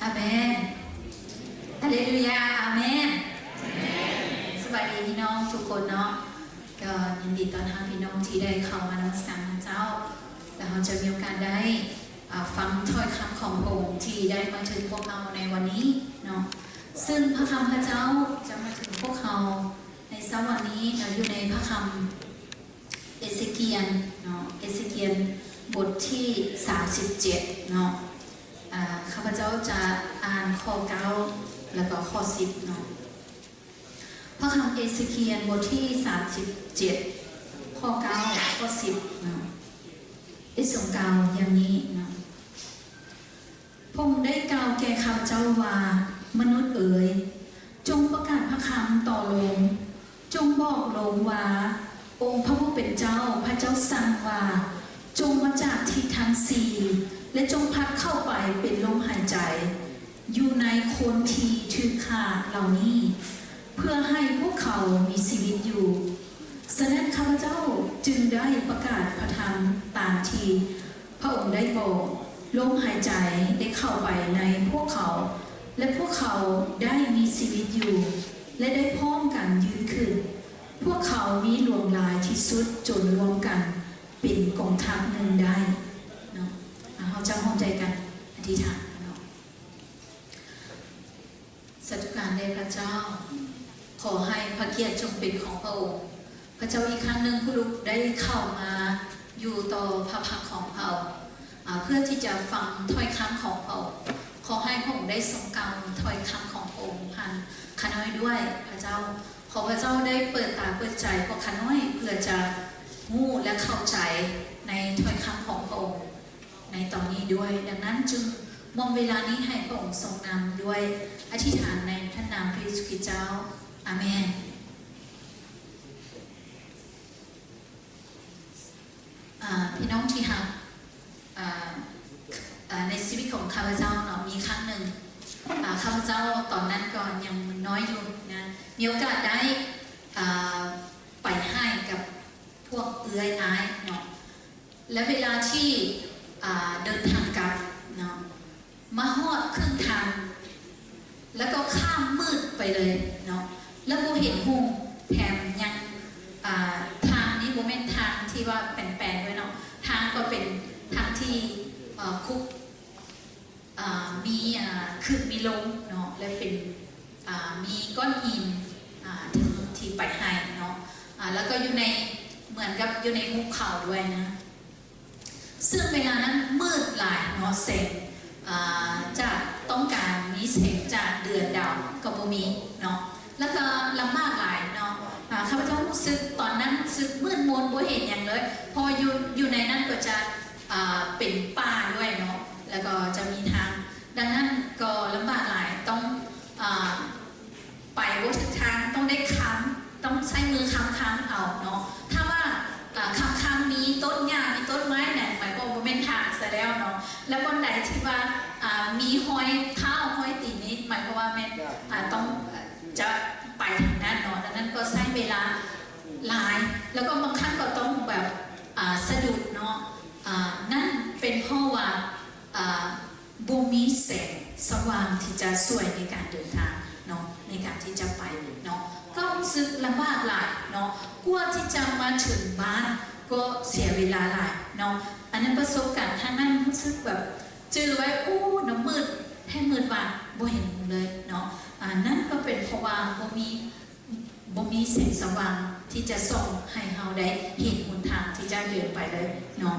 ອາເມນ. ຮາເລລູຢາ. ອາເມນ. ສະບາຍດີພີ່ນ້ອງທຸກຄົນເນາະ. ກໍຍິນດີຕ້ອນຮັບພີ່ນ້ອງທີ່ໄດ້ເຂົ້າມານະມັດສະການພະເຈົ້າ ແລະ ເຮົາຈະມີໂອກາດໄດ້ ອາ ຟັງຖ້ອຍຄຳຂອງພະອົງທີ່ໄດ້ມາເຖິງພວກເຮົາໃນວັນນີ້ເນາະ. ເຊິ່ງພະຄຳພະເຈົ້າຈະມາເຖິງພວກເຮົາໃນເຊົ້າວັນນີ້ເນາະ ຢູ່ໃນພະຄຳ ເອເຊກຽນເນາະ, ເອເຊກຽນບົດທີສາມສິບເຈັດເນາະ. ອາ ຂ້າພະເຈົ້າຈະອ່ານຂໍ້ເກົ້າ ແລ້ວກໍຂໍ້ສິບເນາະ. ພະຄຳເອເຊກຽນບົດທີສາມສິບເຈັດ ຂໍ້ເກົ້າ ຂໍ້ສິບເນາະ. ໄດ້ຊົງກ່າວຢ່າງນີ້ເນາະ. ພະອົງໄດ້ກ່າວແກ່ຂ້າພະເຈົ້າວ່າ, ມະນຸດເອີຍ, ຈົ່ງປະກາດພະຄຳຕໍ່ໂລມ, ຈົ່ງບອກໂລມວ່າ, ອົງພະຜູ້ເປັນເຈົ້າ, ພະເຈົ້າສັ່ງວ່າ, ຈົ່ງມາຈາກທິດທັງສີ່ ແລະ ຈົ່ງພັດເຂົ້າໄປເປັນລົມຫາຍໃຈຢູ່ໃນຄົນທີ່ຖືກຂ້າເຫຼົ່ານີ້, ເພື່ອໃຫ້ພວກເຂົາມີຊີວິດຢູ່. ສະນັ້ນ ຂ້າພະເຈົ້າຈຶ່ງໄດ້ປະກາດພະທຳຕາມທີ່ ພະອົງໄດ້ບອກ, ລົມຫາຍໃຈໄດ້ເຂົ້າໄປໃນພວກເຂົາ ແລະ ພວກເຂົາໄດ້ມີຊີວິດຢູ່ ແລະ ໄດ້ພ້ອມກັນຢືນຂຶ້ນ. ພວກເຂົາມີຫຼວງຫຼາຍທີ່ສຸດຈົນລວມກັນເປັນກອງທັບໜຶ່ງໄດ້ເນາະ. ເຮົາຈະຮ່ວມໃຈກັນອະທິຖານເນາະ. ສາທຸການແດ່ພະເຈົ້າ. ຂໍໃຫ້ພະກຽດຈົ່ງເປັນຂອງພະອົງ. ພະເຈົ້າ, ອີກຄັ້ງໜຶ່ງ ຜູ້ລູກໄດ້ເຂົ້າມາຢູ່ຕໍ່ພະພັກຂອງພະອົງ ອາ ເພື່ອທີ່ຈະຟັງຖ້ອຍຄຳຂອງພະອົງ. ຂໍໃຫ້ພະອົງໄດ້ຊົງກ່າວຖ້ອຍຄຳຂອງພະອົງຜ່ານຂ້ານ້ອຍດ້ວຍ ພະເຈົ້າ. ຂໍພະເຈົ້າໄດ້ເປີດຕາເປີດໃຈພວກຂ້ານ້ອຍ ເພື່ອຈະຮູ້ ແລະ ເຂົ້າໃຈໃນຖ້ອຍຄຳຂອງພະອົງ ໃນຕອນນີ້ດ້ວຍ. ດັ່ງນັ້ນຈຶ່ງມອບເວລານີ້ໃຫ້ພະອົງຊົງນຳດ້ວຍອະທິຖານໃນພະນາມພະເຢຊູຄຣິດເຈົ້າ. ອາເມນ. ອາ ພີ່ນ້ອງທີ່ຮັກ, ອາ ອາ ໃນຊີວິດຂອງຂ້າພະເຈົ້າເນາະ, ມີຄັ້ງໜຶ່ງ ອາ ຂ້າພະເຈົ້າຕອນນັ້ນກໍຍັງນ້ອຍຢູ່ນະ, ມີໂອກາດໄດ້ ອາ ໄປຮ້ານກັບພວກເອື້ອຍອ້າຍເນາະ. ແລະ ເວລາທີ່ ອາ ເດີນທາງກັບເນາະ ມາຮອດເຄິ່ງທາງ ແລ້ວກໍຂ້າມມືດໄປເລີຍເນາະ ແລ້ວບໍ່ເຫັນຮຸ່ງ ແຖມຍັງ ອາ ທາງນີ້ບໍ່ແມ່ນທາງທີ່ວ່າແປນໆດ້ວຍເນາະ, ທາງກໍເປັນທາງທີ່ ອາ ຄຸ ອາ ມີ ອາ ຂຶ້ນມີລົງເນາະ ແລະ ເປັນ ອາ ມີກ້ອນຫີນ ອາ ທີ່ ທີ່ໄປຮ້ານເນາະ ອາ ແລ້ວກໍຢູ່ໃນ ເໝືອນກັບຢູ່ໃນຫຸບເຂົາດ້ວຍນະ. ເຊິ່ງເວລານັ້ນມືດຫຼາຍເນາະ, ແສງ ອາ ຈາກ ຕ້ອງການມີແສງຈາກເດືອນດາວກໍບໍ່ມີເນາະ ແລ້ວກໍລຳບາກຫຼາຍເນາະ. ອາ ຂ້າພະເຈົ້າຮູ້ສຶກຕອນນັ້ນ ຮູ້ສຶກມືດມົນ ບໍ່ເຫັນຫຍັງເລີຍ ເພາະຢູ່ ຢູ່ໃນນັ້ນກໍຈະ ອາ ເປັນປ່າດ້ວຍເນາະ ແລ້ວກໍຈະມີທາງ ດັ່ງນັ້ນກໍລຳບາກຫຼາຍ ຕ້ອງ ອາ ໄປບໍ່ຖືກທາງ ຕ້ອງໄດ້ຄ້ຳ ຕ້ອງໃຊ້ມືຄ້ຳໆເອົາເນາະ. ຖ້າວ່າ ອາ ຄ້ຳໆ ມີຕົ້ນຫຍ້າ ມີຕົ້ນໄມ້ນັ້ນ ໝາຍຄວາມວ່າບໍ່ແມ່ນທາງຊະແລ້ວເນາະ ແລະ ບ່ອນໃດທີ່ວ່າ ອາ ມີຮອຍເທົ້າຮອຍຕີນນີ້ ໝາຍຄວາມວ່າແມ່ນ ອາ ຕ້ອງ ຈະໄປທາງນັ້ນເນາະ. ດັ່ງນັ້ນກໍໃຊ້ເວລາຫຼາຍ ແລ້ວກໍບາງຄັ້ງກໍຕ້ອງແບບ ອາ ສະດຸດເນາະ. ອາ ນັ້ນເປັນເພາະວ່າ ອາ ບໍ່ມີແສງສະຫວ່າງທີ່ຈະຊ່ວຍໃນການເດີນທາງເນາະ ໃນການທີ່ຈະໄປເນາະ ກໍຮູ້ສຶກລຳບາກຫຼາຍເນາະ. ກວ່າທີ່ຈະມາເຖິງບ້ານກໍເສຍເວລາຫຼາຍເນາະ. ອັນນັ້ນປະສົບການຄັ້ງນັ້ນ ຮູ້ສຶກແບບຈື່ໄວ້ ໂອ້ ໜ້າມືດ ແທ້ມືດວ່າບໍ່ເຫັນຫຍັງເລີຍເນາະ. ອາ ນັ້ນກໍເປັນເພາະວ່າບໍ່ມີ ບໍ່ມີແສງສະຫວ່າງທີ່ຈະສ່ອງໃຫ້ເຮົາໄດ້ເຫັນຫົນທາງທີ່ຈະເດີນໄປເລີຍເນາະ.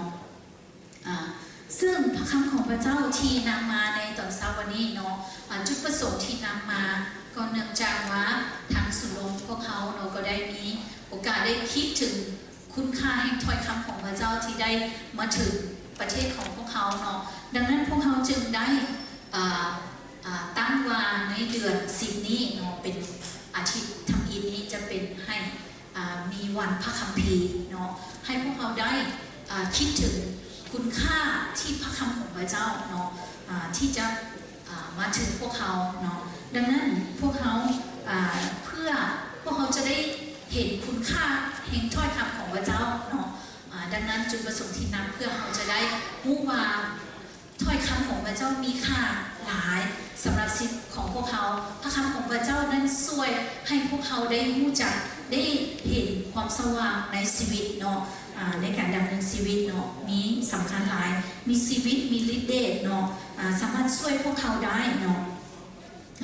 ອາ ເຊິ່ງພະຄຳຂອງພະເຈົ້າທີ່ນຳມາໃນຕອນເຊົ້າວັນນີ້ເນາະ ອາ ຈຸດປະສົງທີ່ນຳມາ ກໍເນື່ອງຈາກວ່າທາງສູນໂລມພວກເຮົາເນາະ ກໍໄດ້ມີໂອກາດໄດ້ຄິດເຖິງຄຸນຄ່າແຫ່ງຖ້ອຍຄຳຂອງພະເຈົ້າທີ່ໄດ້ມາເຖິງປະເທດຂອງພວກເຮົາເນາະ. ດັ່ງນັ້ນພວກເຮົາຈຶ່ງໄດ້ ອາ ອາ ຕັ້ງວ່າໃນເດືອນສິບນີ້ເນາະ ເປັນອາທິດທຳອິດນີ້ຈະເປັນໃຫ້ ອາ ມີວັນພະຄຳພີເນາະ ໃຫ້ພວກເຮົາໄດ້ ອາ ຄິດເຖິງຄຸນຄ່າທີ່ພະຄຳຂອງພະເຈົ້າເນາະ ອາ ທີ່ຈະ ອາ ມາເຖິງພວກເຮົາເນາະ. ດັ່ງນັ້ນພວກເຮົາ ອາ ເພື່ອພວກເຮົາຈະໄດ້ເຫັນຄຸນຄ່າແຫ່ງຖ້ອຍຄຳຂອງພະເຈົ້າເນາະ ອາ ດັ່ງນັ້ນ ຈຸດປະສົງທີ່ນຳເພື່ອເຮົາຈະໄດ້ຮູ້ວ່າ ຖ້ອຍຄຳຂອງພະເຈົ້າມີຄ່າຫຼາຍສຳລັບຊີວິດຂອງພວກເຮົາ. ພະຄຳຂອງພະເຈົ້ານັ້ນຊ່ວຍໃຫ້ພວກເຮົາໄດ້ຮູ້ຈັກ ໄດ້ເຫັນຄວາມສະຫວ່າງໃນຊີວິດເນາະ, ອາ ໃນການດຳເນີນຊີວິດເນາະ ມີສຳຄັນຫຼາຍ, ມີຊີວິດ ມີລິດເດດເນາະ, ອາ ສາມາດຊ່ວຍພວກເຮົາໄດ້ເນາະ.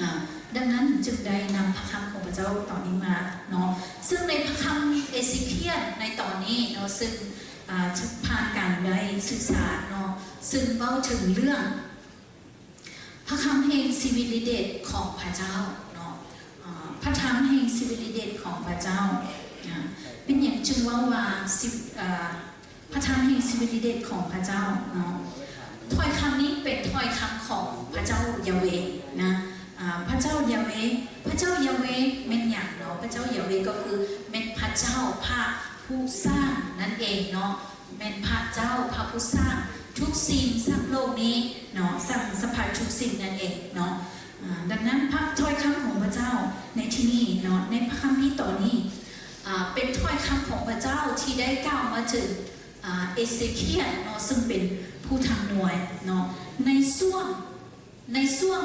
ອາ ດັ່ງນັ້ນຈຶ່ງໄດ້ນຳພະຄຳຂອງພະເຈົ້າຕອນນີ້ມາເນາະ, ເຊິ່ງໃນພະຄຳເອເຊຄຽນໃນຕອນນີ້ເນາະ ເຊິ່ງ ອາ ຖືກຜ່ານການໄດ້ສຶກສາເນາະ, ເຊິ່ງເວົ້າເຖິງເລື່ອງພະຄຳແຫ່ງຊີວິດລິດເດດຂອງພະເຈົ້າເນາະ, ອາ ພະທຳແຫ່ງຊີວິດລິດເດດຂອງພະເຈົ້າ. ອາ ເປັນຫຍັງຈຶ່ງເວົ້າວ່າຊີ ອາ ພະທຳແຫ່ງຊີວິດລິດເດດຂອງພະເຈົ້າເນາະ. ຖ້ອຍຄຳນີ້ເປັນຖ້ອຍຄຳຂອງພະເຈົ້າຢາເວນະ. ອາ ພະເຈົ້າຢາເວ, ພະເຈົ້າຢາເວແມ່ນຫຍັງເນາະ? ພະເຈົ້າຢາເວກໍຄືແມ່ນພະເຈົ້າພະຜູ້ສ້າງນັ້ນເອງເນາະ, ແມ່ນພະເຈົ້າພະຜູ້ສ້າງທຸກສິ່ງ ສ້າງໂລກນີ້ເນາະ, ສ້າງສະພາບທຸກສິ່ງນັ້ນເອງເນາະ. ອາ ດັ່ງນັ້ນ ພະ ຖ້ອຍຄຳຂອງພະເຈົ້າໃນທີ່ນີ້ເນາະ, ໃນພະຄຳພີຕອນນີ້ ອາ ເປັນຖ້ອຍຄຳຂອງພະເຈົ້າທີ່ໄດ້ກ່າວມາເຖິງ ອາ ເອເຊຄຽນເນາະ ເຊິ່ງເປັນຜູ້ທຳນວາຍເນາະ. ໃນຊ່ວງ ໃນຊ່ວງ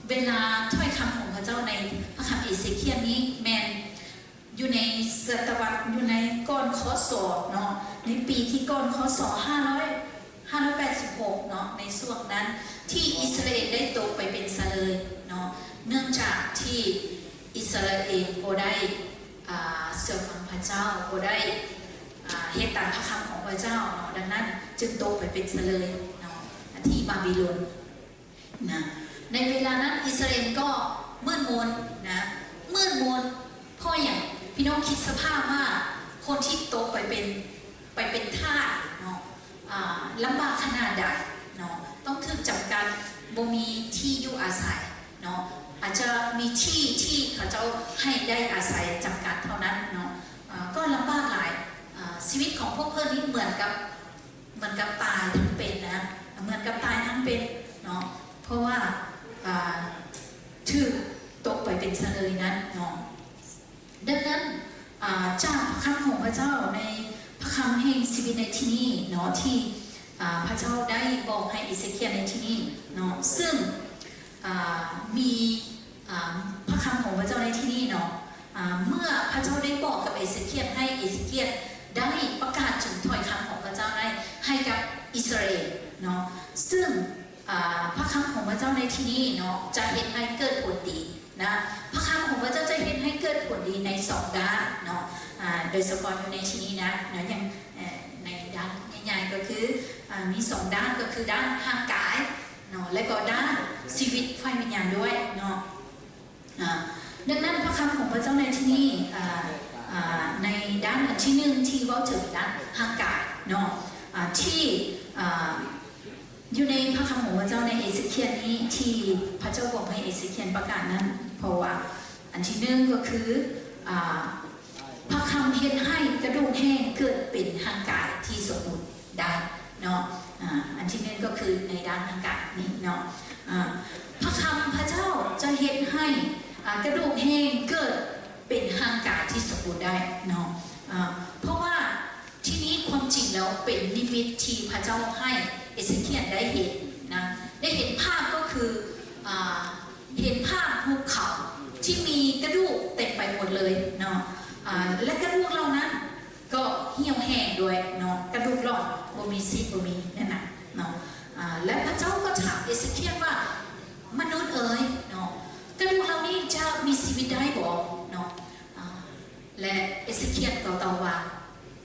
ເວລາຖ້ອຍຄຳຂອງພະເຈົ້າໃນພະຄຳເອເຊຄຽນນີ້ ແມ່ນຢູ່ໃນສະຕະວັດ ຢູ່ໃນກ່ອນ ຄ.ສ. ເນາະ, ໃນປີທີ່ກ່ອນ ຄ.ສ. ຫ້າຮ້ອຍ ຫ້າຮ້ອຍແປດສິບຫົກເນາະ, ໃນຊ່ວງນັ້ນທີ່ອິດສະຣາເອນໄດ້ຕົກໄປເປັນຊະເລີຍເນາະ, ເນື່ອງຈາກທີ່ອິດສະຣາເອນບໍ່ໄດ້ ອາ ເຊື່ອຟັງພະເຈົ້າ, ບໍ່ໄດ້ ອາ ເຮັດຕາມພະຄຳຂອງພະເຈົ້າເນາະ, ດັ່ງນັ້ນຈຶ່ງຕົກໄປເປັນຊະເລີຍເນາະ ທີ່ບາບິໂລນນະ. ໃນເວລານັ້ນອິດສະຣາເອນກໍມືດມົນນະ, ມືດມົນເພາະຫຍັງ? ພີ່ນ້ອງຄິດສະພາບວ່າຄົນທີ່ຕົກໄປເປັນ ໄປເປັນທາດເນາະ ອາ ລຳບາກຂະໜາດໃດເນາະ, ຕ້ອງຖືກຈຳກັດ ບໍ່ມີທີ່ຢູ່ອາໄສເນາະ, ອາດຈະມີທີ່ທີ່ເຂົາເຈົ້າໃຫ້ໄດ້ອາໄສຈຳກັດເທົ່ານັ້ນເນາະ, ອາ ກໍລຳບາກຫຼາຍ. ອາ ຊີວິດຂອງພວກເພິ່ນນີ້ເໝືອນກັບ ເໝືອນກັບຕາຍທັງເປັນນະ, ເໝືອນກັບຕາຍທັງເປັນເນາະ, ເພາະວ່າ ອາ ຖືກຕົກໄປເປັນຊະເລີຍນັ້ນເນາະ. ດັ່ງນັ້ນ ອາ ຈາກພະຄຳຂອງພະເຈົ້າໃນພະຄຳແຫ່ງຊີວິດໃນທີ່ນີ້ເນາະ ທີ່ ອາ ພະເຈົ້າໄດ້ບອກໃຫ້ເອເຊຄຽນໃນທີ່ນີ້ເນາະ, ເຊິ່ງ ອາ ມີ ອາ ພະຄຳຂອງພະເຈົ້າໃນທີ່ນີ້ເນາະ, ອາ ເມື່ອພະເຈົ້າໄດ້ບອກກັບເອເຊຄຽນ ໃຫ້ເອເຊຄຽນໄດ້ປະກາດເຖິງຖ້ອຍຄຳຂອງພະເຈົ້າໃຫ້ ໃຫ້ກັບອິດສະຣາເອນເນາະ, ເຊິ່ງ ອາ ພະຄຳຂອງພະເຈົ້າໃນທີ່ນີ້ເນາະ ຈະເຮັດໃຫ້ເກີດຜົນດີນະ, ພະຄຳຂອງພະເຈົ້າຈະເຮັດໃຫ້ເກີດຜົນດີໃນສອງດ້ານເນາະ, ອາ ໂດຍສະເພາະຢູ່ໃນທີ່ນີ້ນະ ເນາະ ຢ່າງ ເອີ ໃນດ້ານໃຫຍ່ໆກໍຄື ອາ ມີສອງດ້ານ ກໍຄືດ້ານຮ່າງກາຍເນາະ ແລະກໍດ້ານຊີວິດຝ່າຍວິນຍານດ້ວຍເນາະ. ອາ ດັ່ງນັ້ນພະຄຳຂອງພະເຈົ້າໃນທີ່ນີ້ ອາ ອາ ໃນດ້ານອັນທີໜຶ່ງທີ່ເວົ້າເຖິງດ້ານຮ່າງກາຍເນາະ ອາ ທີ່ ອາ ຢູ່ໃນພະຄຳຂອງພະເຈົ້າໃນເອເຊຄຽນນີ້ ທີ່ພະເຈົ້າບອກໃຫ້ເອເຊຄຽນປະກາດນັ້ນ ເພາະວ່າອັນທີໜຶ່ງກໍຄື ອາ ພະຄຳເຮັດໃຫ້ກະດູກແຫ້ງເກີດເປັນຮ່າງກາຍທີ່ສົມບູນໄດ້ເນາະ. ອາ ອັນທີໜຶ່ງກໍຄືໃນດ້ານຮ່າງກາຍນີ້ເນາະ. ອາ ພະຄຳພະເຈົ້າຈະເຮັດໃຫ້ ອາ ກະດູກແຫ້ງເກີດເປັນຮ່າງກາຍທີ່ສົມບູນໄດ້ເນາະ. ອາ ເພາະວ່າທີ່ນີ້ຄວາມຈິງແລ້ວເປັນນິມິດທີ່ພະເຈົ້າໃຫ້ເອເຊຄຽນໄດ້ເຫັນນະ, ໄດ້ເຫັນພາບກໍຄື ອາ ເຫັນພາບພູເຂົາທີ່ມີກະດູກເຕັມໄປໝົດເລີຍເນາະ. ອາ ແລະກະດູກເຫຼົ່ານັ້ນ ກໍຫ່ຽວແຫ້ງດ້ວຍເນາະ, ກະດູກຫຼອນ ບໍ່ມີຊີ້ນ ບໍ່ມີນັ້ນນະເນາະ. ອາ ແລະພະເຈົ້າກໍຖາມເອເຊຄຽນວ່າ ມະນຸດເອີຍເນາະ, ກະດູກເຫຼົ່ານີ້ຈະມີຊີວິດໄດ້ບໍ່ເນາະ? ອາ ແລະເອເຊຄຽນກໍຕອບວ່າ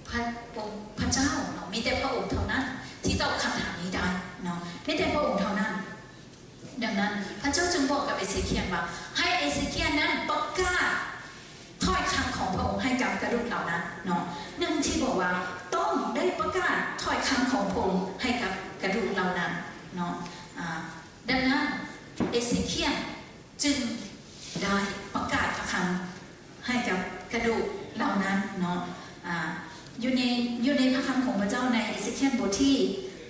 ພະອົງ ພະເຈົ້າເນາະ, ມີແຕ່ພະອົງເທົ່ານັ້ນທີ່ຕອບຄຳຖາມນີ້ໄດ້ເນາະ, ມີແຕ່ພະອົງເທົ່ານັ້ນ. ດັ່ງນັ້ນ ພະເຈົ້າຈຶ່ງບອກກັບເອເຊຄຽນວ່າ ໃຫ້ເອເຊຄຽນນັ້ນປະກາດຖ້ອຍຄຳຂອງພະອົງໃຫ້ກັບກະດູກເຫຼົ່ານັ້ນເນາະ, ໜຶ່ງທີ່ບອກວ່າຕ້ອງໄດ້ປະກາດຖ້ອຍຄຳຂອງພະອົງໃຫ້ກັບກະດູກເຫຼົ່ານັ້ນເນາະ. ອາ ດັ່ງນັ້ນ ເອເຊຄຽນຈຶ່ງໄດ້ປະກາດພະຄຳ ໃຫ້ກັບກະດູກເຫຼົ່ານັ້ນເນາະ. ອາ ຢູ່ໃນ ຢູ່ໃນພະຄຳຂອງພະເຈົ້າໃນເອເຊຄຽນບົດທີ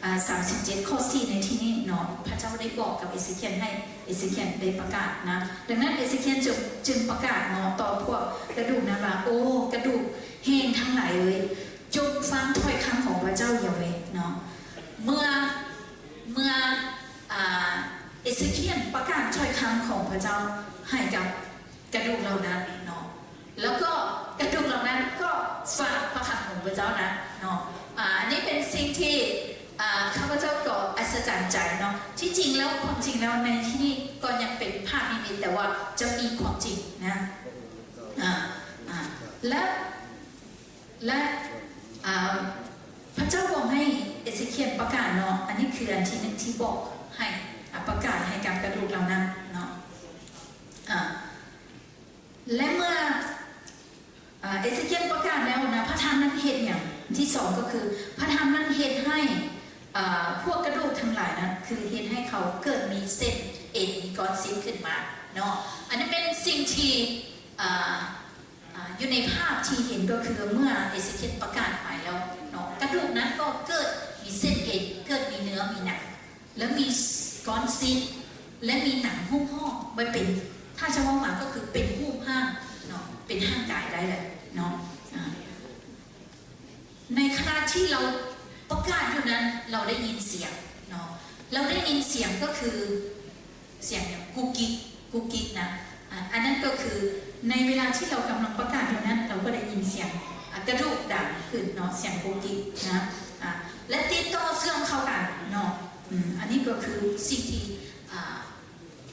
ອາ ສາມສິບເຈັດ ຂໍ້ສີ່ ໃນທີ່ນີ້ເນາະ, ພະເຈົ້າໄດ້ບອກກັບເອເຊຄຽນ ໃຫ້ເອເຊຄຽນໄດ້ປະກາດນະ. ດັ່ງນັ້ນເອເຊຄຽນຈຶ່ງ ຈຶ່ງປະກາດເນາະ ຕໍ່ພວກກະດູກນັ້ນວ່າ ໂອ້ ກະດູກແຫ້ງທັງຫຼາຍເອີຍ, ຈົ່ ຈົ່ງຟັງຖ້ອຍຄຳຂອງພະເຈົ້າ ຢາເວເນາະ. ເມື່ອ ເມື່ອ ອ່າ ເອເຊຄຽນປະກາດຖ້ອຍຄຳຂອງພະເຈົ້າໃຫ້ກັບກະດູກເຫຼົ່ານັ້ນເນາະ ແລ້ວກໍກະດູກເຫຼົ່ານັ້ນກໍຟັງພະຄຳຂອງພະເຈົ້ານະເນາະ. ອາ ອັນນີ້ເປັນສິ່ງທີ່ ອາ ຂ້າພະເຈົ້າກໍອັດສະຈັນໃຈເນາະ. ທີ່ຈິງແລ້ວ ຄວາມຈິງແລ້ວໃນທີ່ນີ້ກໍຍັງເປັນພາບນິມິດ ແຕ່ວ່າຈະມີຄວາມຈິງນະ. ອາ ອາ ແລະ ແລະ ອາ ພະເຈົ້າບອກໃຫ້ເອເຊຄຽນປະກາດເນາະ. ອັນນີ້ຄືອັນທີໜຶ່ງທີ່ບອກໃຫ້ ອາ ປະກາດໃຫ້ກັບກະດູກເຫຼົ່ານັ້ນເນາະ. ອາ ແລະ ເມື່ອ ອາ ເອເຊຄຽນປະກາດແລ້ວນະ ພະທຳນັ້ນເຮັດຫຍັງ? ທີສອງກໍຄື ພະທຳນັ້ນເຮັດໃຫ້ ອາ ພວກກະດູກທັງຫຼາຍນັ້ນ ຄືເຮັດໃຫ້ເຂົາເກີດມີເສັ້ນເອັນ ມີກ້ອນຊີ້ນຂຶ້ນມາເນາະ. ອັນນັ້ນເປັນສິ່ງທີ່ ອາ ອາ ຢູ່ໃນພາບທີ່ເຫັນກໍຄືເມື່ອເອເຊຄຽນປະກາດໄປແລ້ວເນາະ ກະດູກນັ້ນກໍເກີດມີເສັ້ນເອັນ ເກີດມີເນື້ອມີໜັງ ແລະ ມີກ້ອນຊີ້ນ ແລະ ມີໜັງຫຸ້ມຫໍ່ໄວ້ເປັນ ຖ້າຈະເວົ້າມາກໍຄືເປັນຮູບຮ່າງເນາະ ເປັນຮ່າງກາຍໄດ້ແຫຼະເນາະ. ອາ ໃນຂະນະທີ່ລາວປະກາດຢູ່ນັ້ນ ລາວໄດ້ຍິນສຽງເນາະ ລາວໄດ້ຍິນສຽງກໍຄື ສຽງຫຍັງ ກຸກກິກ ກຸກກິກນະ. ອາ ອັນນັ້ນກໍຄືໃນເວລາທີ່ລາວກຳລັງປະກາດຢູ່ນັ້ນ ລາວກໍໄດ້ຍິນສຽງ ອາ ກະດູກດັງຂຶ້ນເນາະ ສຽງກຸກກິກນະ ອາ ແລະ ຕິດຕໍ່ເຊື່ອມເຂົ້າກັນເນາະ. ອືມ ອັນນີ້ກໍຄືສິ່ງທີ່ ອາ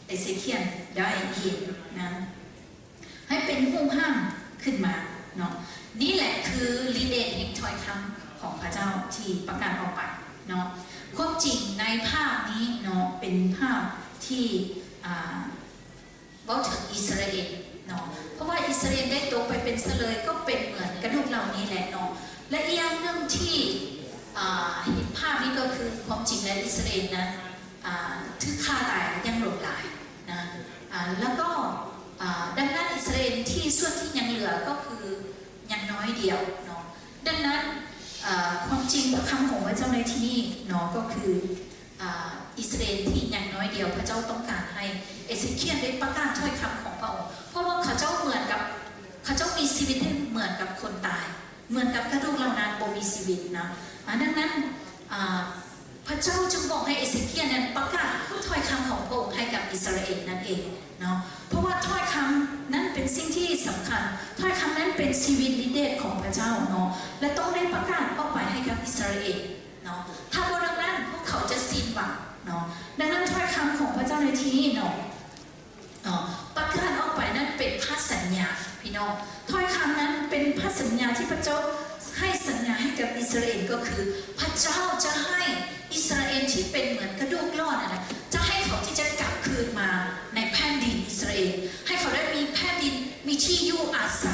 ເອເຊຄຽນໄດ້ເຫັນນະ ໃຫ້ເປັນຮູບຮ່າງຂຶ້ນມາເນາະ. ນີ້ແຫຼະຄືລິດເດດແຫ່ງຖ້ອຍຄຳຂອງພະເຈົ້າທີ່ປະກາດອອກໄປເນາະ. ຄວາມຈິງໃນພາບນີ້ເນາະ ເປັນພາບທີ່ ອາ ເວົ້າເຖິງອິດສະຣາເອນເນາະ ເພາະວ່າອິດສະຣາເອນໄດ້ຕົກໄປເປັນສະເລີຍ ກໍເປັນເໝືອນກະດູກເຫຼົ່ານີ້ແຫຼະເນາະ. ແລະ ອີກຢ່າງໜຶ່ງທີ່ ອາ ເຫັນພາບນີ້ກໍຄື ຄວາມຈິງແລ້ວອິດສະຣາເອນນັ້ນ ອາ ຖືກຂ້າຕາຍຢ່າງຫຼວງຫຼາຍນະ ອາ ແລ້ວກໍ ອາ ດັ່ງນັ້ນ ອິດສະຣາເອນທີ່ສ່ວນທີ່ຍັງເຫຼືອກໍຄືຍັງນ້ອຍດຽວເນາະ. ດັ່ງນັ້ນ ອາ ຄວາມຈິງພະຄຳຂອງພະເຈົ້າໃນທີ່ນີ້ເນາະ ກໍຄື ອາ ອິດສະຣາເອນທີ່ຍັງນ້ອຍດຽວ ພະເຈົ້າຕ້ອງການໃຫ້ເອເຊຄຽນໄດ້ປະກາດຖ້ອຍຄຳຂອງພະອົງ ເພາະວ່າເຂົາເຈົ້າເໝືອນກັບ ເຂົາເຈົ້າມີຊີວິດເໝືອນກັບຄົນຕາຍ ເໝືອນກັບກະດູກເຫຼົ່ານັ້ນບໍ່ມີຊີວິດນະ. ອາ ດັ່ງນັ້ນ ອາ ພະເຈົ້າຈຶ່ງບອກໃຫ້ເອເຊຄຽນນັ້ນປະກາດຖ້ອຍຄຳຂອງພະອົງໃຫ້ກັບອິດສະຣາເອນນັ້ນເອງເນາະ ເພາະວ່າຖ້ອຍຄຳນັ້ນເປັນສິ່ງທີ່ສຳຄັນ ຖ້ອຍຄຳນັ້ນເປັນຊີວິດລິດເດດຂອງພະເຈົ້າເນາະ ແລະ ຕ້ອງໄດ້ປະກາດອອກໄປໃຫ້ກັບອິດສະຣາເອນເນາະ. ຖ້າບໍ່ດັ່ງນັ້ນ ພວກເຂົາຈະສິ້ນຫວັງເນາະ. ດັ່ງນັ້ນ ຖ້ອຍຄຳຂອງພະເຈົ້າໃນທີ່ນີ້ເນາະ ເນາະ ປະກາດອອກໄປນັ້ນເປັນພະສັນຍາ ພີ່ນ້ອງ. ຖ້ອຍຄຳນັ້ນເປັນພະສັນຍາທີ່ພະເຈົ້າໃຫ້ສັນຍາໃຫ້ກັບອິດສະຣາເອນ ກໍຄື ພະເຈົ້າຈະໃຫ້ອິດສະຣາເອນທີ່ເປັນເໝືອນກະດູກຫຼອນນັ້ນນະ ຈະໃຫ້ເຂົາທີ່ຈະກັບຄືນມາໃນແຜ່ນດິນອິດສະຣາເອນ ໃຫ້ເຂົາໄດ້ມີແຜ່ນດິນ ມີທີ່ຢູ່ອາໄສ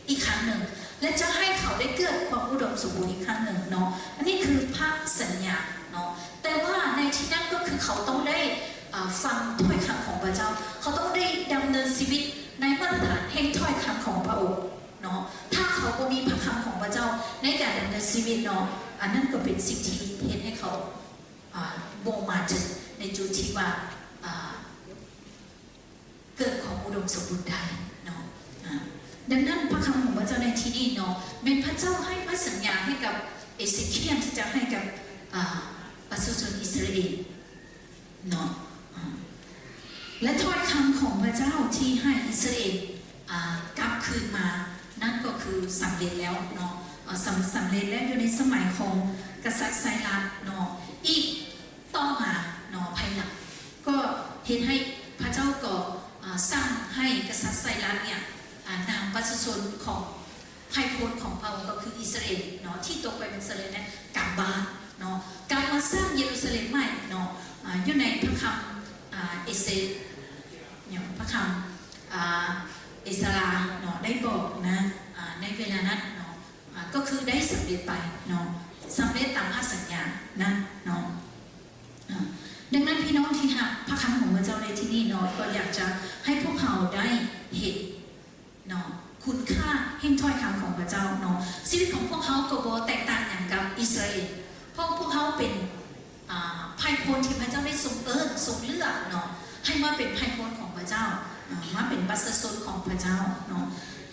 ອີກຄັ້ງໜຶ່ງ ແລະ ຈະໃຫ້ເຂົາໄດ້ເກີດຄວາມອຸດົມສົມບູນອີກຄັ້ງໜຶ່ງເນາະ. ອັນນີ້ຄືພະສັນຍາເນາະ ແຕ່ວ່າໃນທີ່ນັ້ນກໍຄືເຂົາຕ້ອງໄດ້ ອາ ຟັງຖ້ອຍຄຳຂອງພະເຈົ້າ ເຂົາຕ້ອງໄດ້ດຳເນີນຊີວິດໃນມາດຕະຖານແຫ່ງຖ້ອຍຄຳຂອງພະອົງເນາະ. ຖ້າເຂົາບໍ່ມີພະຄຳຂອງພະເຈົ້າໃນການດຳເນີນຊີວິດເນາະ ອັນນັ້ນກໍເປັນສິ່ງທີ່ເຮັດໃຫ້ເຂົາ ອາ ບໍ່ມາເຖິງໃນຈຸດທີ່ວ່າ ອາ ເກີດຄວາມອຸດົມສົມບູນໄດ້ເນາະ. ອາ ດັ່ງນັ້ນ ພະຄຳຂອງພະເຈົ້າໃນທີ່ນີ້ເນາະ ແມ່ນພະເຈົ້າໃຫ້ພະສັນຍາໃຫ້ກັບເອເຊຄຽນ ທີ່ຈະໃຫ້ກັບ ອາ ປະຊາຊົນອິດສະຣາເອນເນາະ. ອາ ແລະ ຖ້ອຍຄຳຂອງພະເຈົ້າທີ່ໃຫ້ອິດສະຣາເອນ ອາ ກັບຄືນມານັ້ນກໍຄືສຳເລັດແລ້ວເນາະ. ອາ ສຳ ສຳເລັດແລ້ວຢູ່ໃນສະໄໝຂອງກະສັດໄຊຣັສເນາະ. ອີກ ຕໍ່ມາເນາະ ພາຍຫຼັງກໍເຮັດໃຫ້ພະເຈົ້າກໍ ອາ ສັ່ງໃຫ້ກະສັດໄຊຣັສເນ່ຍ ອາ ນຳປະຊາຊົນຂອງໄພພົນຂອງພະອົງ ກໍຄືອິດສະຣາເອນເນາະ ທີ່ຕົກໄປເປັນສະເລີຍນັ້ນກັບບ້ານເນາະ ກັບມາສ້າງເຢຣູຊາເລັມໃໝ່ເນາະ. ອາ ຢູ່ໃນພະຄຳ ອາ ເອເຊ ຫຍັງ ພະຄຳ ອາ ເອສລາເນາະ ໄດ້ບອກນະ ອາ ໃນເວລານັ້ນເນາະ ອາ ກໍຄືໄດ້ສຳເລັດໄປເນາະ ສຳເລັດຕາມພະສັນຍານັ້ນເນາະ. ອາ ດັ່ງນັ້ນ ພີ່ນ້ອງທີ່ຮັກ ພະຄຳຂອງພະເຈົ້າໃນທີ່ນີ້ເນາະ ກໍຢາກຈະໃຫ້ພວກເຮົາໄດ້ເຫັນເນາະ ຄຸນຄ່າແຫ່ງຖ້ອຍຄຳຂອງພະເຈົ້າເນາະ. ຊີວິດຂອງພວກເຮົາກໍບໍ່ແຕກຕ່າງຫຍັງກັບອິດສະຣາເອນ ເພາະພວກເຮົາເປັນ ອາ ໄພພົນທີ່ພະເຈົ້າໄດ້ຊົງເອີ້ນ ຊົງເລືອກເນາະ ໃຫ້ມາເປັນໄພພົນຂອງພະເຈົ້າ ອາ ມາເປັນປະຊາຊົນຂອງພະເຈົ້າເນາະ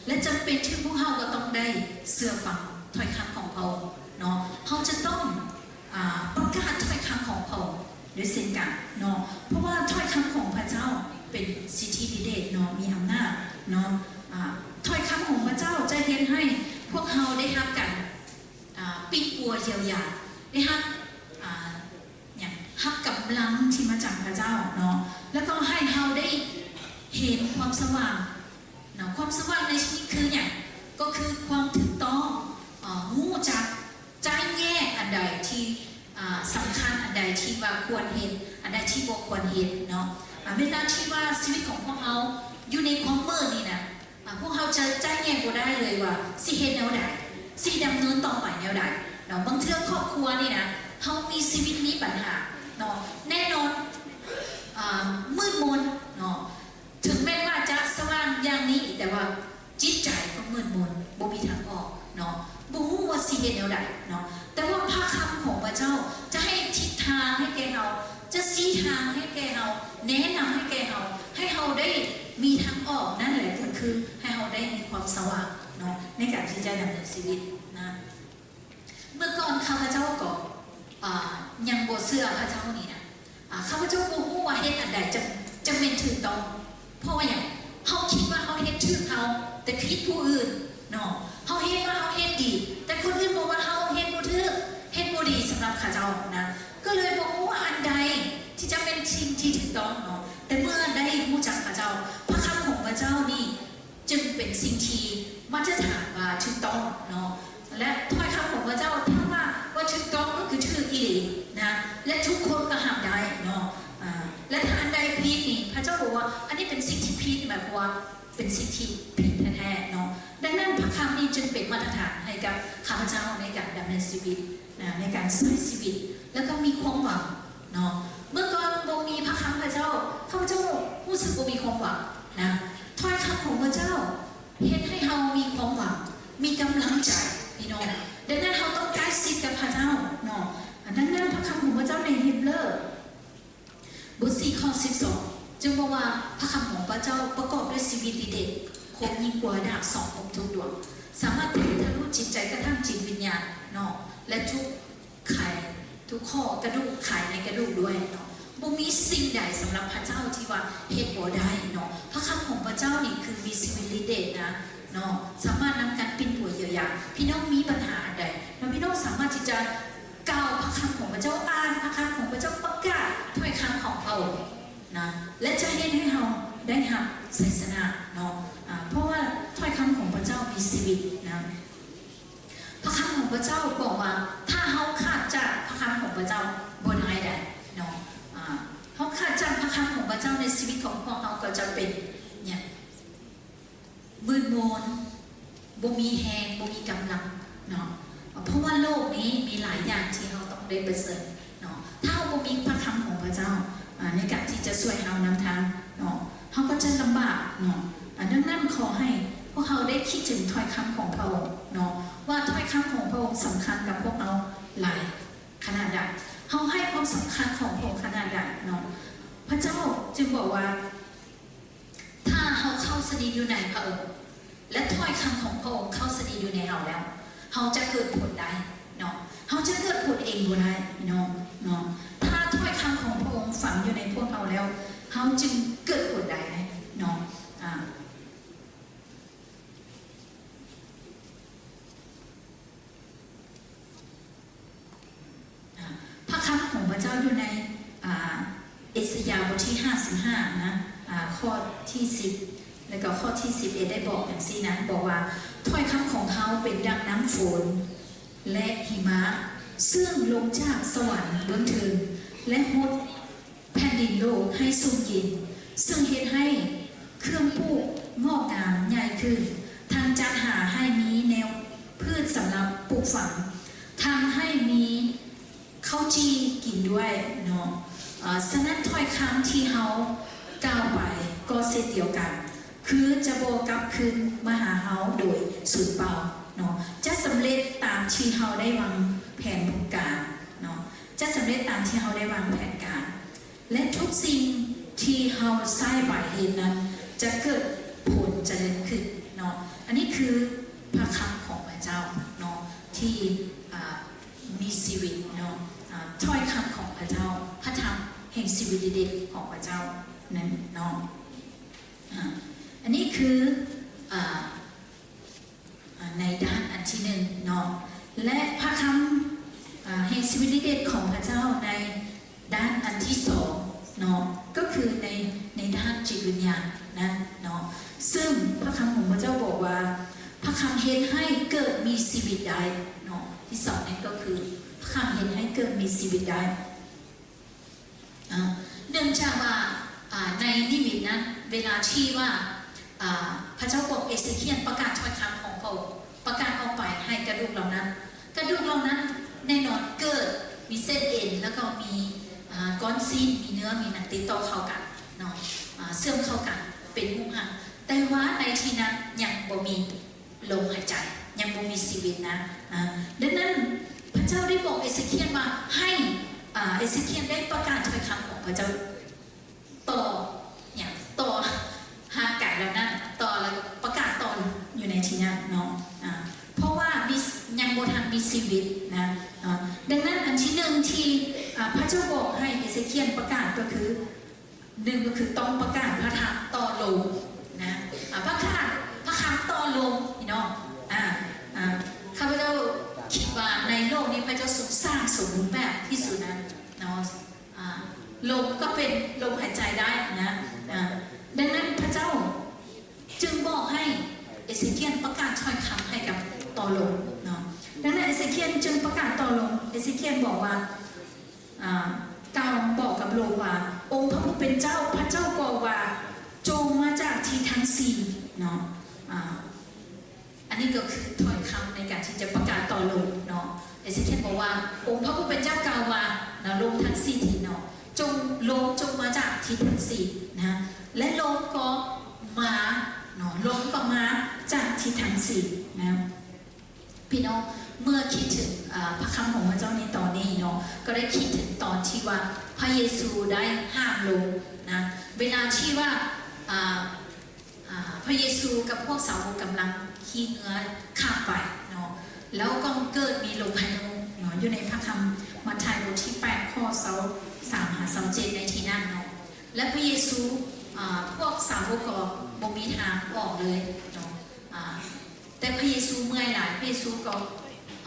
ແລະ ຈຳເປັນທີ່ພວກເຮົາກໍຕ້ອງໄດ້ເຊື່ອຟັງ ຖ້ອຍຄຳຂອງພະອົງເນາະ. ເຮົາຈະຕ້ອງ ອາ ປະກາດຖ້ອຍຄຳຂອງພະອົງດ້ວຍເຊັ່ນກັນເນາະ, ເພາະວ່າຖ້ອຍຄຳຂອງພະເຈົ້າເປັນສິດທິພິເດດເນາະ, ມີອຳນາດເນາະ. ອາ ຖ້ອຍຄຳຂອງພະເຈົ້າຈະເຮັດໃຫ້ພວກເຮົາໄດ້ຮັບການ ອາ ປິ່ນປົວຢຽວຢາ, ໄດ້ຮັບ ອາ ຫຍັງ ຮັບກຳລັງທີ່ມາຈາກພະເຈົ້າເນາະ, ແລ້ວກໍໃຫ້ເຮົາໄດ້ເຫັນຄວາມສະຫວ່າງເນາະ. ຄວາມສະຫວ່າງໃນທີ່ນີ້ຄືຫຍັງ? ກໍຄືຄວາມຖືກຕ້ອງ, ອາ ຮູ້ຈັກ ຈະແຍກອັນໃດທີ່ ອາ ສຳຄັນ, ອັນໃດທີ່ວ່າຄວນເຮັດ, ອັນໃດທີ່ບໍ່ຄວນເຮັດເນາະ. ອາ ເວລາທີ່ວ່າຊີວິດຂອງພວກເຮົາຢູ່ໃນຄວາມມືດນີ້ນະ, ອາ ພວກເຮົາຈະ ຈະແຍກບໍ່ໄດ້ເລີຍວ່າຊິເຮັດແນວໃດ, ຊິດຳເນີນຕໍ່ໄປແນວໃດເນາະ. ບາງເທື່ອຄອບຄົວນີ້ນະ, ເຮົາມີຊີວິດມີບັນຫາເນາະ, ແນ່ນອນ ອາ ມືດມົນເນາະ. ເຖິງແມ່ນວ່າຈະສະຫວ່າງຢ່າງນີ້, ແຕ່ວ່າຈິດໃຈກໍມືດມົນ, ບໍ່ມີທາງອອກເນາະ, ບໍ່ຮູ້ວ່າຊິເຮັດແນວໃດເນາະ. ແຕ່ວ່າພະຄຳຂອງພະເຈົ້າຈະໃຫ້ທິດທາງໃຫ້ແກ່ເຮົາ, ຈະຊີ້ທາງໃຫ້ແກ່ເຮົາ, ແນະນຳໃຫ້ແກ່ເຮົາ, ໃຫ້ເຮົາໄດ້ມີທາງອອກ. ນັ້ນແຫຼະກໍຄືໃຫ້ເຮົາໄດ້ມີຄວາມສະຫວ່າງເນາະ ໃນການທີ່ຈະດຳເນີນຊີວິດນະ. ເມື່ອກ່ອນຂ້າພະເຈົ້າກໍ ອາ ຍັງບໍ່ເຊື່ອພະເຈົ້ານີ້ນະ, ອາ ຂ້າພະເຈົ້າບໍ່ຮູ້ວ່າເຮັດອັນໃດຈະ ຈະແມ່ນຖືກຕ້ອງ. ເພາະວ່າຫຍັງ? ເຮົາຄິດວ່າເຮົາເຮັດຖືກເຮົາ, ແຕ່ຜິດຜູ້ອື່ນເນາະ. ເຮົາເຮັດວ່າເຮົາເຮັດດີ, ແຕ່ຄົນອື່ນບອກວ່າເຮົາເຮັດບໍ່ຖືກ, ເຮັດບໍ່ດີສຳລັບເຂົາເຈົ້ານະ. ກໍເລີຍບໍ່ຮູ້ວ່າອັນໃດທີ່ຈະເປັນສິ່ງທີ່ຖືກຕ້ອງເນາະ. ແຕ່ເມື່ອໄດ້ຮູ້ຈັກພະເຈົ້າ, ພະຄຳຂອງພະເຈົ້ານີ້ ຈຶ່ງເປັນສິ່ງທີ່ມາດຕະຖານວ່າຖືກຕ້ອງເນາະ ແລະ ຖ້ອຍຄຳຂອງພະເຈົ້າ ຖ້າວ່າ ວ່າຖືກຕ້ອງກໍຄືຖືກອີ່ຫຼີນະ ແລະ ທຸກຄົນກໍຮັບໄດ້ເນາະ. ອາ ແລະ ຖ້າອັນໃດຜິດນີ້ ພະເຈົ້າບອກວ່າ ອັນນີ້ເປັນສິ່ງທີ່ຜິດ, ໝາຍຄວາມວ່າເປັນສິ່ງທີ່ຜິດແທ້ໆເນາະ. ດັ່ງນັ້ນ ພະຄຳນີ້ຈຶ່ງເປັນມາດຕະຖານໃຫ້ກັບຂ້າພະເຈົ້າໃນການດຳເນີນຊີວິດນະ, ໃນການໃຊ້ຊີວິດ ແລ້ວກໍມີຄວາມຫວັງເນາະ. ເມື່ອກ່ອນບໍ່ມີພະຄຳພະເຈົ້າ, ຂ້າພະເຈົ້າຮູ້ສຶກບໍ່ມີຄວາມຫວັງນະ. ຖ້ອຍຄຳຂອງພະເຈົ້າ ເຮັດໃຫ້ເຮົາມີຄວາມຫວັງ, ມີກຳລັງໃຈ ພີ່ນ້ອງ. ດັ່ງນັ້ນ ເຮົາຕ້ອງໃກ້ຊິດກັບພະເຈົ້າເນາະ. ອາ ດັ່ງນັ້ນ ພະຄຳຂອງພະເຈົ້າໃນຮີບເຣີ ບົດສີ່ ຂໍ້ສິບສອງ ຈຶ່ງບອກວ່າ ພະຄຳຂອງພະເຈົ້າປະກອບດ້ວຍຊີວິດລິດເດດ, ຄົມຍິ່ງກວ່າດາບສອງຄົມທຸກດວງ, ສາມາດແທງທະລຸຈິດໃຈກະທັ່ງຈິດວິນຍານເນາະ ແລະ ທຸກ ໄຂ ທຸກຂໍ້ກະດູກ, ໄຂໃນກະດູກດ້ວຍເນາະ. ບໍ່ມີສິ່ງໃດສຳລັບພະເຈົ້າທີ່ວ່າເຮັດບໍ່ໄດ້ເນາະ. ພະຄຳຂອງພະເຈົ້ານີ້ຄືມີຊີວິດລິດເດດນະເນາະ, ສາມາດນຳການປິ່ນປົວຢຽວຢາ. ພີ່ນ້ອງມີບັນຫາອັນໃດເນາະ, ພີ່ນ້ອງສາມາດທີ່ຈະກ່າວພະຄຳຂອງພະເຈົ້າ, ອ່ານພະຄຳຂອງພະເຈົ້າ, ປະກາດຖ້ອຍຄຳຂອງພະອົງນະ ແລະ ຈະເຮັດໃຫ້ເຮົາໄດ້ຮັບໄຊຊະນະເນາະ. ອາ ເພາະວ່າຖ້ອຍຄຳຂອງພະເຈົ້າມີຊີວິດນະ. ພະຄຳຂອງພະເຈົ້າບອກວ່າ ຖ້າເຮົາຂາດຈາກພະຄຳຂອງພະເຈົ້າບໍ່ໄດ້ໃດເນາະ. ອາ ເຮົາຂາດຈາກພະຄຳຂອງພະເຈົ້າໃນຊີວິດຂອງພວກເຮົາກໍຈະເປັນຫຍັງ? ມືດມົນ, ບໍ່ມີແຮງ, ບໍ່ມີກຳລັງເນາະ. ເພາະວ່າໂລກນີ້ມີຫຼາຍຢ່າງທີ່ເຮົາຕ້ອງໄດ້ປະເຊີນເນາະ. ຖ້າເຮົາບໍ່ມີພະຄຳຂອງພະເຈົ້າ ອາ ໃນການທີ່ຈະຊ່ວຍເຮົານຳທາງເນາະ, ເຮົາກໍຈະລຳບາກເນາະ. ອາ ດັ່ງນັ້ນ ຂໍໃຫ້ພວກເຮົາໄດ້ຄິດເຖິງຖ້ອຍຄຳຂອງພະອົງເນາະ ວ່າຖ້ອຍຄຳຂອງພະອົງສຳຄັນກັບພວກເຮົາຫຼາຍຂະໜາດໃດ, ເຮົາໃຫ້ຄວາມສຳຄັນຂອງພະອົງຂະໜາດໃດເນາະ. ພະເຈົ້າຈຶ່ງບອກວ່າ ຖ້າເຮົາເຂົ້າສະໜິດຢູ່ໃນພະອົງ ແລະ ຖ້ອຍຄຳຂອງພະອົງເຂົ້າສະໜິດຢູ່ໃນເຮົາແລ້ວ, ເຮົາຈະເກີດຜົນໄດ້ເນາະ. ເຮົາຈະເກີດຜົນເອງບໍ່ໄດ້ເນາະ, ເນາະ. ຖ້າຖ້ອຍຄຳຂອງພະອົງຝັງຢູ່ໃນພວກເຮົາແລ້ວ, ເຮົາຈຶ່ງເກີດຜົນໄດ້ເນາະ. ອາ ອາ ພະຄຳຂອງພະເຈົ້າຢູ່ໃນ ອາ ເອສາຍາບົດທີຫ້າສິບຫ້ານະ ອາ ຂໍ້ທີສິບ ແລະກໍຂໍ້ທີສິບເອັດ ໄດ້ບອກຈັ່ງຊີ້ນະ, ບອກວ່າ ຖ້ອຍຄຳຂອງເຮົາເປັນດັ່ງນ້ຳຝົນ ແລະ ຫິມະ ຊຶ່ງລົງຈາກສະຫວັນເບື້ອງເທິງ ແລະ ຫົດ ແຜ່ນດິນໂລກໃຫ້ຊຸ່ມເຢັນ, ຊຶ່ງເຮັດໃຫ້ເຄື່ອງປູກງອກງາມໃຫຍ່ຂຶ້ນ, ທັງຈັດຫາໃຫ້ມີແນວພືດສຳລັບປູກຝັງ, ທັງໃຫ້ມີເຂົ້າຈີ່ກິນດ້ວຍເນາະ. ເອີ ສະນັ້ນ ຖ້ອຍຄຳທີ່ເຮົາກ່າວໄປກໍເຊັ່ນດຽວກັນ, ຄືຈະບໍ່ກັບຄືນມາຫາເຮົາໂດຍສູນເປົ່າເນາະ, ຈະສຳເລັດຕາມທີ່ເຮົາໄດ້ວາງແຜນການເນາະ, ຈະສຳເລັດຕາມທີ່ເຮົາໄດ້ວາງແຜນການ. ແລະ ທຸກສິ່ງທີ່ເຮົາໃຊ້ໄປເຮັດນັ້ນ ຈະເກີດຜົນຈະເລີນຂຶ້ນເນາະ. ອັນນີ້ຄືພະຄຳຂອງພະເຈົ້າເນາະ. ທີ່ ອ່າ ມີຊີວິດເນາະ ອ່າ ຖ້ອຍຄຳຂອງພະເຈົ້າ ພະທຳແຫ່ງຊີວິດເດັດຂອງພະເຈົ້ານັ້ນເນາະ ອ່າ ອັນນີ້ຄື ອ່າ ອ່າ ໃນດ້ານອັນທີໜຶ່ງເນາະ ແລະ ພະຄຳ ອ່າ ແຫ່ງຊີວິດລິເດັດຂອງພະເຈົ້າໃນດ້ານອັນທີສອງເນາະ ກໍຄືໃນ ໃນດ້ານຈິດວິນຍານນັ້ນເນາະ ຊຶ່ງພະຄຳຂອງພະເຈົ້າບອກວ່າ ພະຄຳເຮັດໃຫ້ເກີດມີຊີວິດໄດ້ເນາະ ທີສອງນີ້ກໍຄືພະຄຳເຮັດໃຫ້ເກີດມີຊີວິດໄດ້. ອ່າ ເນື່ອງຈາກວ່າ ອ່າ ໃນນິມິດນັ້ນ ເວລາທີ່ວ່າ ອ່າ ພະເຈົ້າບອກເອເຊຄຽນປະກາດຖ້ອຍຄຳຂອງພະອົງ ປະກາດອອກໄປໃຫ້ກະດູກເຫຼົ່ານັ້ນ ກະດູກເຫຼົ່ານັ້ນແນ່ນອນເກີດມີເສັ້ນເອັນ ແລ້ວກໍມີ ອ່າ ກ້ອນຊີ້ນ ມີເນື້ອ ມີໜັງຕິດຕໍ່ເຂົ້າກັນເນາະ ອ່າ ເຊື່ອມເຂົ້າກັນເປັນຮູບຮ່າງ ແຕ່ວ່າໃນທີ່ນັ້ນຍັງບໍ່ມີ ລົມຫາຍໃຈ ຍັງບໍ່ມີຊີວິດນະ ອ່າ ດັ່ງນັ້ນ ພະເຈົ້າໄດ້ບອກເອເຊຄຽນວ່າໃຫ້ ອ່າ ເອເຊຄຽນໄດ້ປະກາດຖ້ອຍຄຳຂອງພະເຈົ້າຕໍ່ຫຍັງ ຕໍ່ຮ່າງກາຍເຫຼົ່ານັ້ນ ຕໍ່ ແລ້ວປະກາດຕໍ່ຢູ່ໃນທີ່ນັ້ນເນາະ ອ່າ ເພາະວ່າມີ ຍັງບໍ່ທັນມີຊີວິດນະ ອ່າ ດັ່ງນັ້ນອັນທີໜຶ່ງທີ່ ອ່າ ພະເຈົ້າບອກໃຫ້ເອເຊຄຽນປະກາດກໍຄື ໜຶ່ງກໍຄືຕ້ອງປະກາດພະທຳຕໍ່ລົມນະ ອ່າ ປະກາດພະຄຳຕໍ່ລົມ ພີ່ນ້ອງ ອ່າ ອ່າ ຂ້າພະເຈົ້າຄິດວ່າໃນໂລກນີ້ພະເຈົ້າຊົງສ້າງສົມບູນແບບທີ່ສຸດນະເນາະ ອ່າ ລົມກໍເປັນລົມຫາຍໃຈໄດ້ນະ ອ່າ ດັ່ງນັ້ນພະເຈົ້າຈຶ່ງບອກໃຫ້ເອເຊຄຽນປະກາດຖ້ອຍຄຳໃຫ້ກັບຕໍ່ລົມເນາະ ດັ່ງນັ້ນເອເຊຄຽນຈຶ່ງປະກາດຕໍ່ລົມ ເອເຊຄຽນບອກວ່າ ອ່າ ກ່າວບອກກັບໂລມວ່າ ອົງພະຜູ້ເປັນເຈົ້າ ພະເຈົ້າບອກວ່າ ຈົ່ງມາຈາກທິດທັງສີ່ເນາະ ອ່າ ອັນນີ້ກໍຄືຖ້ອຍຄຳໃນການທີ່ຈະປະກາດຕໍ່ໂລມເນາະ ເອເຊຄຽນບອກວ່າ ອົງພະຜູ້ເປັນເຈົ້າກ່າວວ່າເນາະ ລົມທັງສີ່ທິດເນາະ ຈົ່ງ ລົມຈົ່ງມາຈາກທິດທັງສີ່ນະ ແລະ ລົມກໍມາເນາະ ລົມກໍມາຈາກທິດທັງສີ່ນະ. ພີ່ນ້ອງ ເມື່ອຄິດເຖິງ ເອີ ພະຄຳຂອງພະເຈົ້າໃນຕອນນີ້ເນາະ ກໍໄດ້ຄິດເຖິງຕອນທີ່ວ່າພະເຢຊູໄດ້ຫ້າມລົມນະ ເວລາທີ່ວ່າ ອ່າ ອ່າ ພະເຢຊູກັບພວກສາວົກກຳລັງຂີ່ເຮືອຂ້າມໄປເນາະ ແລ້ວກໍເກີດມີລົມພາຍຸເນາະ ຢູ່ໃນພະຄຳມັດທາຍບົດທີແປດ ຂໍ້ຊາວສາມຫາຊາວເຈັດ ໃນທີ່ນັ້ນເນາະ ແລະ ພະເຢຊູ ອ່າ ພວກສາວົກກໍບໍ່ມີທາງອອກເລີຍເນາະ ອ່າ ແຕ່ພະເຢຊູເມື່ອຍຫຼາຍ ພະເຢຊູກໍ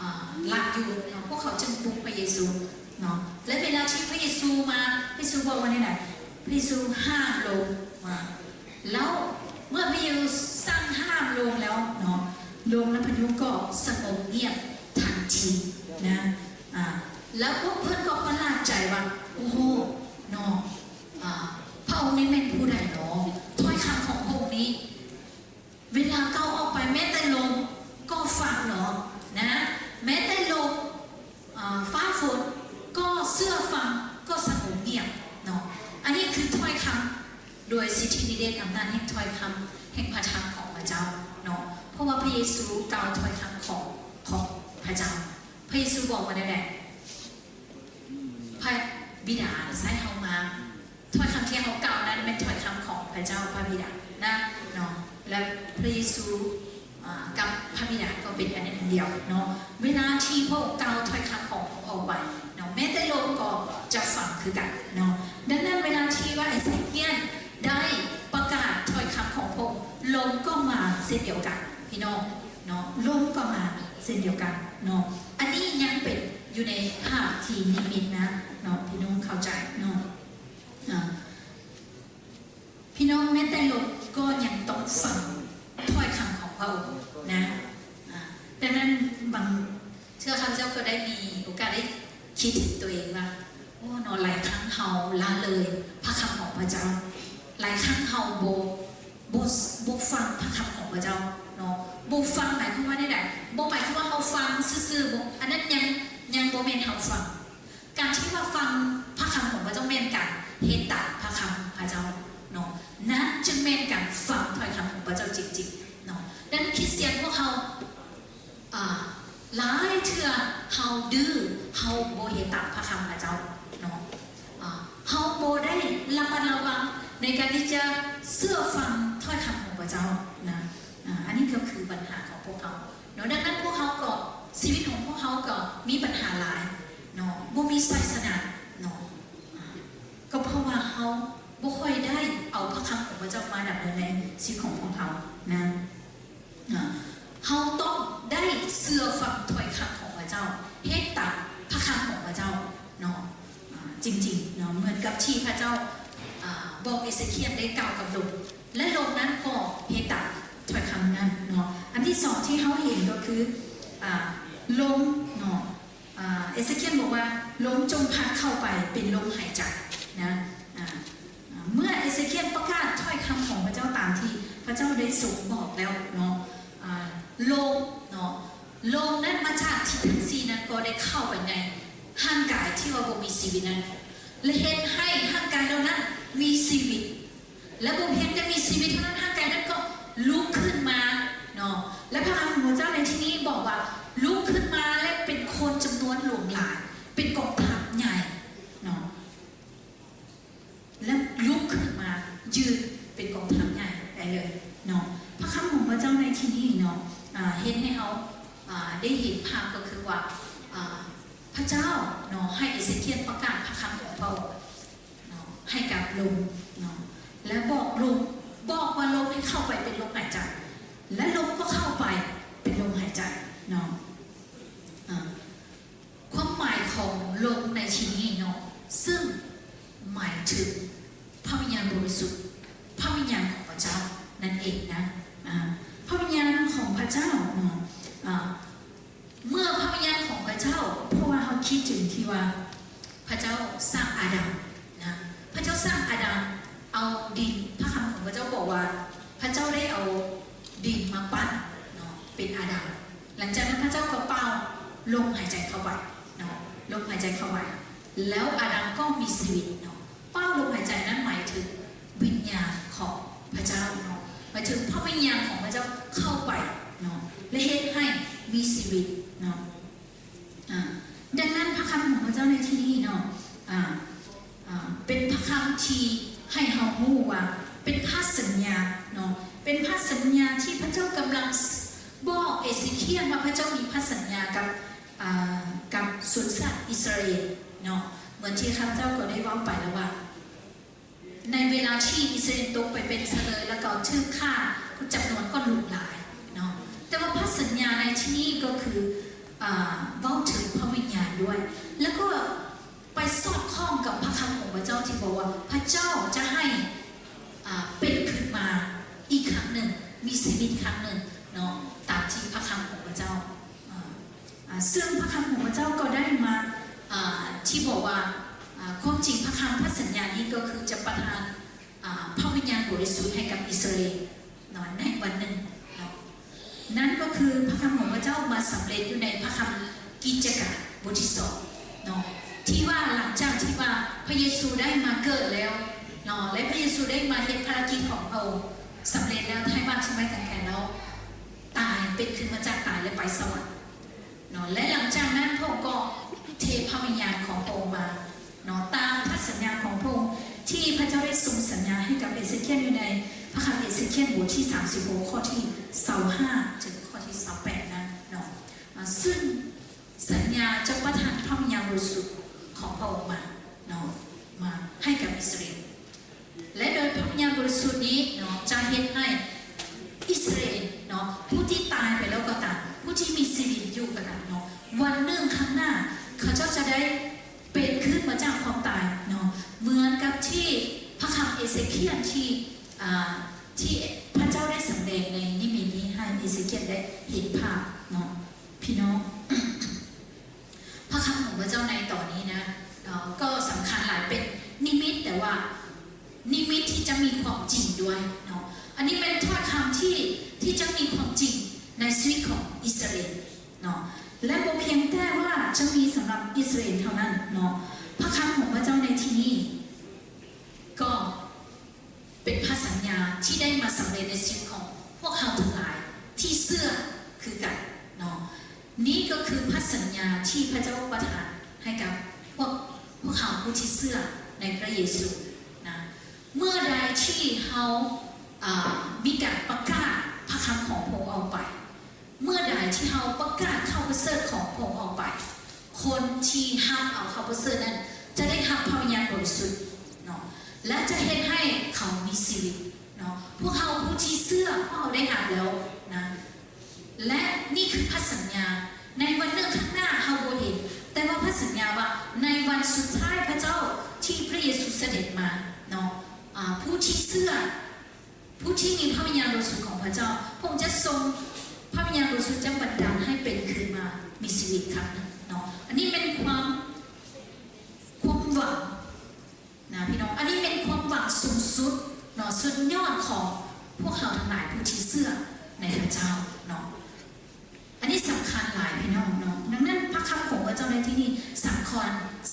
ອ່າ ຫຼັບຢູ່ເນາະ ພວກເຂົາຈຶ່ງປຸກພະເຢຊູເນາະ ແລະ ເວລາທີ່ພະເຢຊູມາ ພະເຢຊູບອກວ່າແນວໃດ? ພະເຢຊູຫ້າມລົມມາ ແລ້ວເມື່ອພະເຢຊູສັ່ງຫ້າມລົມແລ້ວເນາະ ລົມ ແລະ ພາຍຸກໍສະຫງົບງຽບທັນທີນະ ອ່າ ແລ້ວພວກເພິ່ນກໍປະຫຼາດໃຈວ່າ ໂອ້ໂຫ ເນາະ ອ່າ ພະອົງນີ້ແມ່ນຜູ້ໃດເນາະ? ຖ້ອຍຄຳຂອງພະອົງນີ້ ເວລາກ່າວອອກໄປ ແມ້ແຕ່ລົມກໍຟັງເນາະ ນະ ແມ້ແຕ່ລົມ ອ່າ ຟ້າຝົນກໍເຊື່ອຟັງ ກໍສະຫງົບງຽບເນາະ ອັນນີ້ຄືຖ້ອຍຄຳໂດຍສິດທິນິເດດອຳນາດແຫ່ງຖ້ອຍຄຳແຫ່ງພະທຳຂອງພະເຈົ້າເນາະ ເພາະວ່າພະເຢຊູກ່າວຖ້ອຍຄຳຂອງ ຂອງພະເຈົ້າ ພະເຢຊູບອກວ່າແນວໃດ? ພະບິດາໃຊ້ເຮົາມາ ຖ້ອຍຄຳທີ່ເຮົາກ່າວນັ້ນແມ່ນຖ້ອຍຄຳຂອງພະເຈົ້າພະບິດານະເນາະ ແລະ ພະເຢຊູ ອ່າ ກັບພະບິດາກໍເປັນອັນໜຶ່ງອັນດຽວເນາະ ເວລາທີ່ພະອົງກ່າວຖ້ອຍຄຳຂອງພະອົງອອກໄປເນາະ ແມ້ແຕ່ລົມກໍຈະຟັງຄືກັນເນາະ ດັ່ງນັ້ນເວລາທີ່ວ່າເອເຊຄຽນໄດ້ປະກາດຖ້ອຍຄຳຂອງພະອົງ ລົມກໍມາເຊັ່ນດຽວກັນ ພີ່ນ້ອງເນາະ ລົມກໍມາເຊັ່ນດຽວກັນເນາະ ອັນນີ້ຍັງເປັນຢູ່ໃນພາບທີ່ນິມິດນະເນາະ ພີ່ນ້ອງເຂົ້າໃຈເນາະ ອ່າ ພີ່ນ້ອງ ແມ້ແຕ່ລົມກໍຍັງຕ້ອງຟັງຖ້ອຍຄຳຂອງພະອົງນະ ອ່າ ດັ່ງນັ້ນບາງເທື່ອຂ້າພະເຈົ້າກໍໄດ້ມີໂອກາດໄດ້ຄິດເຫັນຕົວເອງວ່າ ໂອ້ ເນາະ ຫຼາຍຄັ້ງເຮົາລະເລີຍພະຄຳຂອງພະເຈົ້າ ຫຼາຍຄັ້ງເຮົາບໍ່ ບໍ່ ບໍ່ຟັງພະຄຳຂອງພະເຈົ້າເນາະ ບໍ່ຟັງໝາຍຄວາມວ່າແນວໃດ? ບໍ່ໝາຍຄວາມວ່າເຮົາຟັງຊື່ໆ ບໍ່ ອັນນັ້ນຍັງ ຍັງບໍ່ແມ່ນເຮົາຟັງ ການທີ່ວ່າຟັງພະຄຳຂອງພະເຈົ້າແມ່ນການເຮັດຕາມພະຄຳຂອງພະເຈົ້າເນາະ ນັ້ນຈຶ່ງແມ່ນການຟັງຖ້ອຍຄຳຂອງພະເຈົ້າຈິງໆເນາະ ດັ່ງນັ້ນຄຣິສຕຽນພວກເຮົາ ອ່າ ຫຼາຍເທື່ອເຮົາດື້ ເຮົາບໍ່ເຮັດຕາມພະຄຳພະເຈົ້າເນາະ ອ່າ ເຮົາບໍ່ໄດ້ລະມັດລະວັງໃນການທີ່ຈະເຊື່ອຟັງຖ້ອຍຄຳຂອງພະເຈົ້ານະ ອ່າ ອັນນີ້ກໍຄືບັນຫາຂອງພວກເຮົາເນາະ ດັ່ງນັ້ນພວກເຮົາກໍ ຊີວິດຂອງພວກເຮົາກໍມີບັນຫາຫຼາຍເນາະ, ບໍ່ມີໄຊຊະນະເນາະ, ກໍເພາະວ່າເຮົາບໍ່ຄ່ອຍໄດ້ເອົາພະຄຳຂອງພະເຈົ້າມາດຳເນີນໃນຊີວິດຂອງພວກເຮົານະ. ເຮົາຕ້ອງໄດ້ເຊື່ອຟັງຖ້ອຍຄຳຂອງພະເຈົ້າ, ເຮັດຕາມພະຄຳຂອງພະເຈົ້າເນາະ, ຈິງໆເນາະ, ເໝືອນກັບທີ່ພະເຈົ້າ ອາ ບອກເອເສຄຽນໄດ້ກ່າວກັບລົມ ແລະ ລົມນັ້ນກໍເຮັດຕາມຖ້ອຍຄຳນັ້ນເນາະ. ອັນທີສອງທີ່ເຮົາເຫັນກໍຄື ອາ ລົມເນາະ, ອາ ເອເສຄຽນບອກວ່າ ລົມຈົ່ງພັດເຂົ້າໄປເປັນລົມຫາຍໃຈນະ. ອາ ອາ ເມື່ອເອເສຄຽນປະກາດຖ້ອຍຄຳຂອງພະເຈົ້າຕາມທີ່ພະເຈົ້າໄດ້ຊົງບອກແລ້ວເນາະ, ອາ ລົມເນາະ, ລົມນັ້ນມາຈາກທິດທັງສີ່ນັ້ນກໍໄດ້ເຂົ້າໄປໃນຮ່າງກາຍທີ່ວ່າບໍ່ມີຊີວິດນັ້ນ ແລະ ເຮັດໃຫ້ຮ່າງກາຍເຫຼົ່ານັ້ນມີຊີວິດ. ແລະ ບໍ່ພຽງແຕ່ມີຊີວິດເທົ່ານັ້ນ, ຮ່າງກາຍນັ້ນກໍລຸກຂຶ້ນມາເນາະ. ແລະ ພະຄຳຂອງພະເຈົ້າໃນທີ່ນີ້ບອກວ່າ ລຸກຂຶ້ນມາ ແລະ ເປັນຄົນຈຳນວນຫຼວງຫຼາຍ, ເປັນກອງທັບໃຫຍ່ເນາະ, ແລະ ລຸກຂຶ້ນມາຢືນເປັນກອງທັບໃຫຍ່ໄດ້ເລີຍເນາະ. ພະຄຳຂອງພະເຈົ້າໃນທີ່ນີ້ເນາະ ອາ ເຮັດໃຫ້ເຮົາ ອາ ໄດ້ເຫັນພາບກໍຄືວ່າ ອາ ພະເຈົ້າເນາະ ໃຫ້ເອເສຄຽນປະກາດພະຄຳຂອງພະອົງ ເນາະ ໃຫ້ກັບລົມເນາະ ແລະ ບອກລົມ ບອກວ່າລົມໃຫ້ເຂົ້າໄປເປັນລົມຫາຍໃຈ ແລະ ລົມກໍເຂົ້າໄປເປັນລົມຫາຍໃຈເນາະ. ອາ ຄວາມໝາຍຂອງລົມໃນທີ່ນີ້ເນາະ ເຊິ່ງໝາຍເຖິງພະວິນຍານບໍລິສຸດ, ພະວິນຍານຂອງພະເຈົ້ານັ້ນເອງນະ. ອາ ພະວິນຍານຂອງພະເຈົ້າເນາະ ອາ ເມື່ອພະວິນຍານຂອງພະເຈົ້າ, ເພາະວ່າເຮົາຄິດເຖິງທີ່ວ່າພະເຈົ້າສ້າງອາດຳນະ, ພະເຈົ້າສ້າງອາດຳເອົາດິນ, ພະຄຳຂອງພະເຈົ້າບອກວ່າ ພະເຈົ້າໄດ້ເອົາດິນມາປັ້ນເນາະ ເປັນອາດຳ. ຫຼັງຈາກນັ້ນພະເຈົ້າກໍເປົ່າລົມຫາຍໃຈເຂົ້າໄປເນາະ, ລົມຫາຍໃຈເຂົ້າໄປ ແລ້ວອາດຳກໍມີຊີວິດເນາະ. ເປົ້າລົມຫາຍໃຈນັ້ນໝາຍເຖິງວິນຍານຂອງພະເຈົ້າເນາະ, ໝາຍເຖິງພະວິນຍານຂອງພະເຈົ້າເຂົ້າໄປເນາະ ແລະ ເຮັດໃຫ້ມີຊີວິດເນາະ. ອາ ດັ່ງນັ້ນພະຄຳຂອງພະເຈົ້າໃນທີ່ນີ້ເນາະ ອາ ອາ ເປັນພະຄຳທີ່ໃຫ້ເຮົາຮູ້ວ່າເປັນພະສັນຍາເນາະ, ເປັນພະສັນຍາທີ່ພະເຈົ້າກຳລັງບອກເອເສຄຽນວ່າພະເຈົ້າມີພະສັນຍາກັບ ອາ ກັບຊົນຊາດອິດສະຣາເອນເນາະ. ເໝືອນທີ່ຂ້າພະເຈົ້າກໍໄດ້ເວົ້າໄປແລ້ວວ່າ ໃນເວລາທີ່ອິດສະຣາເອນຕົກໄປເປັນຊະເລີຍ ແລ້ວກໍຖືກຂ້າ ຈຳນວນກໍຫຼວງຫຼາຍເນາະ. ແຕ່ວ່າພະສັນຍາໃນທີ່ນີ້ກໍຄື ອາ ເວົ້າເຖິງພະວິນຍານດ້ວຍ ແລ້ວກໍໄປສອດຄ່ອງກັບພະຄຳຂອງພະເຈົ້າທີ່ບອກວ່າ ພະເຈົ້າຈະໃຫ້ ອາ ເປັນຂຶ້ນມາອີກຄັ້ງໜຶ່ງ, ມີຊີວິດຄັ້ງໜຶ່ງເນາະ, ຕາມທີ່ພະຄຳຂອງພະເຈົ້າ ອາ ອາ ເຊິ່ງພະຄຳຂອງພະເຈົ້າກໍໄດ້ມາ ອາ ທີ່ບອກວ່າ ອາ ຄວາມຈິງພະຄຳພະສັນຍານີ້ກໍຄືຈະປະທານ ອາ ພະວິນຍານບໍລິສຸດໃຫ້ກັບອິດສະຣາເອນເນາະ ໃນວັນໜຶ່ງເນາະ. ນັ້ນກໍຄືພະຄຳຂອງພະເຈົ້າມາສຳເລັດຢູ່ໃນພະຄຳກິດຈະການບົດທີສອງເນາະ ທີ່ວ່າຫຼັງຈາກທີ່ວ່າພະເຢຊູໄດ້ມາເກີດແລ້ວເນາະ ແລະ ພະເຢຊູໄດ້ມາເຮັດພາລະກິດຂອງພະອົງສຳເລັດແລ້ວ ໄຖ່ບາບຖິ້ມໄວ້ກາງແຂນແລ້ວ ຕາຍ ເປັນຂຶ້ນມາຈາກຕາຍ ແລະ ໄປສະຫວັນ ເນາະ ແລະ ຫຼັງຈາກນັ້ນພະອົງກໍເທພະວິນຍານຂອງພະອົງມາເນາະ ຕາມພະສັນຍາຂອງພະອົງທີ່ພະເຈົ້າໄດ້ຊົງສັນຍາໃຫ້ກັບເອເສຄຽນຢູ່ໃນພະຄຳເອເສຄຽນບົດທີສາມສິບຫົກ ຂໍ້ທີຊາວຫ້າ ເຖິງຂໍ້ທີຊາວແປດນັ້ນເນາະ ອາ ຊຶ່ງສັນຍາຈະປະທານພະວິນຍານບໍລິສຸດຂອງພະອົງມາເນາະ ມາໃຫ້ກັບອິດສະຣາເອນ. ແລະ ໂດຍພະວິນຍານບໍລິສຸດນີ້ເນາະ ຈະເຮັດໃຫ້ອິດສະຣາເອນເນາະ ຜູ້ທີ່ຕາຍໄປແລ້ວກໍຕາມ ຜູ້ທີ່ມີຊີວິດຢູ່ກໍຕາມເນາະ ວັນໜຶ່ງຂ້າງໜ້າ ເຂົາເຈົ້າຈະໄດ້ເປັນຂຶ້ນມາຈາກຄວາມຕາຍເນາະ ເໝືອນກັບທີ່ພະຄຳເອເສຄຽນທີ່ ອາ ທີ່ພະເຈົ້າໄດ້ສຳແດງໃນນິມິດນີ້ ໃຫ້ເອເສຄຽນໄດ້ເຫັນພາບເນາະ ພີ່ນ້ອງ. ພະຄຳຂອງພະເຈົ້າໃນຕອນນີ້ນະ ເນາະ ກໍສຳຄັນຫຼາຍ ເປັນນິມິດ ແຕ່ວ່ານິມິດທີ່ຈະມີຄວາມຈິງດ້ວຍເນາະ. ອັນນີ້ແມ່ນຖ້ອຍຄຳທີ່ ທີ່ຈະມີຄວາມຈິງໃນຊີວິດຂອງອິດສະຣາເອນເນາະ ແລະ ບໍ່ພຽງແຕ່ວ່າຈະມີສຳລັບອິດສະຣາເອນເທົ່ານັ້ນເນາະ. ພະຄຳຂອງພະເຈົ້າໃນທີ່ນີ້ກໍ ເປັນພະສັນຍາທີ່ໄດ້ມາສຳເລັດໃນຊີວິດຂອງພວກເຮົາທັງຫຼາຍທີ່ເຊື່ອຄືກັນເນາະ. ນີ້ກໍຄືພະສັນຍາທີ່ພະເຈົ້າປະທານໃຫ້ກັບພວກ ພວກເຮົາຜູ້ທີ່ເຊື່ອໃນພະເຢຊູນະ. ເມື່ອໃດທີ່ເຮົາ ອາ ມີການປະກາດພະຄຳຂອງພະອົງອອກໄປ ເມື່ອໃດທີ່ເຮົາປະກາດຂ່າວປະເສີດຂອງພະອົງອອກໄປ, ຄົນທີ່ຮັບເອົາຂ່າວປະເສີດນັ້ນຈະໄດ້ຮັບພະວິນຍານບໍລິສຸດເນາະ ແລະ ຈະເຮັດໃຫ້ເຂົາມີຊີວິດເນາະ. ພວກເຮົາຜູ້ທີ່ເຊື່ອ, ພວກເຮົາໄດ້ຮັບແລ້ວນະ. ແລະ ນີ້ຄືພັນສັນຍາ. ໃນວັນໜຶ່ງຂ້າງໜ້າເຮົາບໍ່ເຫັນ, ແຕ່ວ່າພັນສັນຍາວ່າໃນວັນສຸດທ້າຍພະເຈົ້າທີ່ພະເຢຊູສະເດັດມາເນາະ, ອາ, ຜູ້ທີ່ເຊື່ອ, ຜູ້ທີ່ມີພະວິນຍານບໍລິສຸດຂອງພະເຈົ້າ, ພະອົງຈະຊົງພະວິນຍານບໍລິສຸດຈະບັນດານໃຫ້ເປັນຄືນມາມີຊີວິດອີກຄັ້ງໜຶ່ງເນາະ. ອັນນີ້ແມ່ນຄວາມ, ຄວາມຫວັງນະພີ່ນ້ອງ, ອັນນີ້ແມ່ນຄວາມຫວັງສູງສຸດເນາະ, ສຸດຍອດຂອງພວກເຮົາທັງຫຼາຍຜູ້ທີ່ເຊື່ອໃນພະເຈົ້າເນາະ. ອັນນີ້ສຳຄັນຫຼາຍພີ່ນ້ອງເນາະ. ດັ່ງນັ້ນພະຄຳຂອງພະເຈົ້າໃນທີ່ນີ້ສຳຄັນ,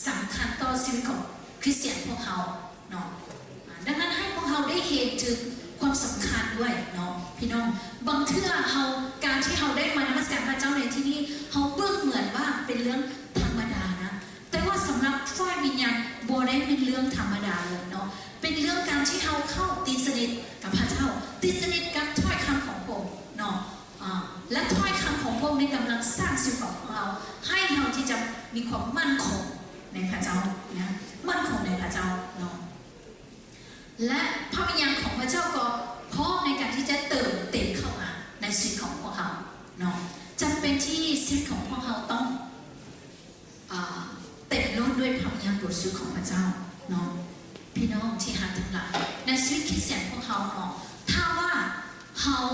ສຳຄັນຕໍ່ຊີວິດຂອງຄຣິສຕຽນພວກເຮົາເນາະ. ອາ, ດັ່ງນັ້ນໃຫ້ພວກເຮົາໄດ້ເຫັນເຖິງຄວາມສຳຄັນດ້ວຍເນາະພີ່ນ້ອງ. ບາງເທື່ອເຮົາ, ການທີ່ເຮົາໄດ້ມານະມັດສະການພະເຈົ້າໃນທີ່ນີ້, ເຮົາເບິ່ງເໝືອນວ່າເປັນເລື່ອງທຳມະດານະ, ແຕ່ວ່າສຳລັບຝ່າຍວິນຍານບໍ່ໄດ້ເປັນເລື່ອງທຳມະດາເລີຍເນາະ. ເປັນເລື່ອງການທີ່ເຮົາເຂົ້າຕິດສະໜິດກັບພະເຈົ້າ, ຕິດສະໜິດກັບຖ້ອຍຄຳຂອງພະອົງເນາະ. ອາ, ແລະ ຖ້ອຍຄຳຂອງພະອົງນີ້ກຳລັງສ້າງຊີວິດຂອງເຮົາ ໃຫ້ເຮົາທີ່ຈະມີຄວາມໝັ້ນຄົງໃນພະເຈົ້ານະ, ໝັ້ນຄົງໃນພະເຈົ້າເນາະ. ແລະ ພະວິນຍານຂອງພະເຈົ້າກໍພ້ອມໃນການທີ່ຈະເຕີມເຕັມເຂົ້າມາໃນຊີວິດຂອງພວກເຮົາເນາະ. ຈຳເປັນທີ່ຊີວິດຂອງພວກເຮົາຕ້ອງ ອາ, ເຕັມລົ້ນດ້ວຍພະວິນຍານບໍລິສຸດຂອງພະເຈົ້າເນາະ. ພີ່ນ້ອງທີ່ຮັກທັງຫຼາຍ, ໃນຊີວິດຄຣິສຕຽນຂອງເຮົາເນາະ, ຖ້າວ່າເຮົາ,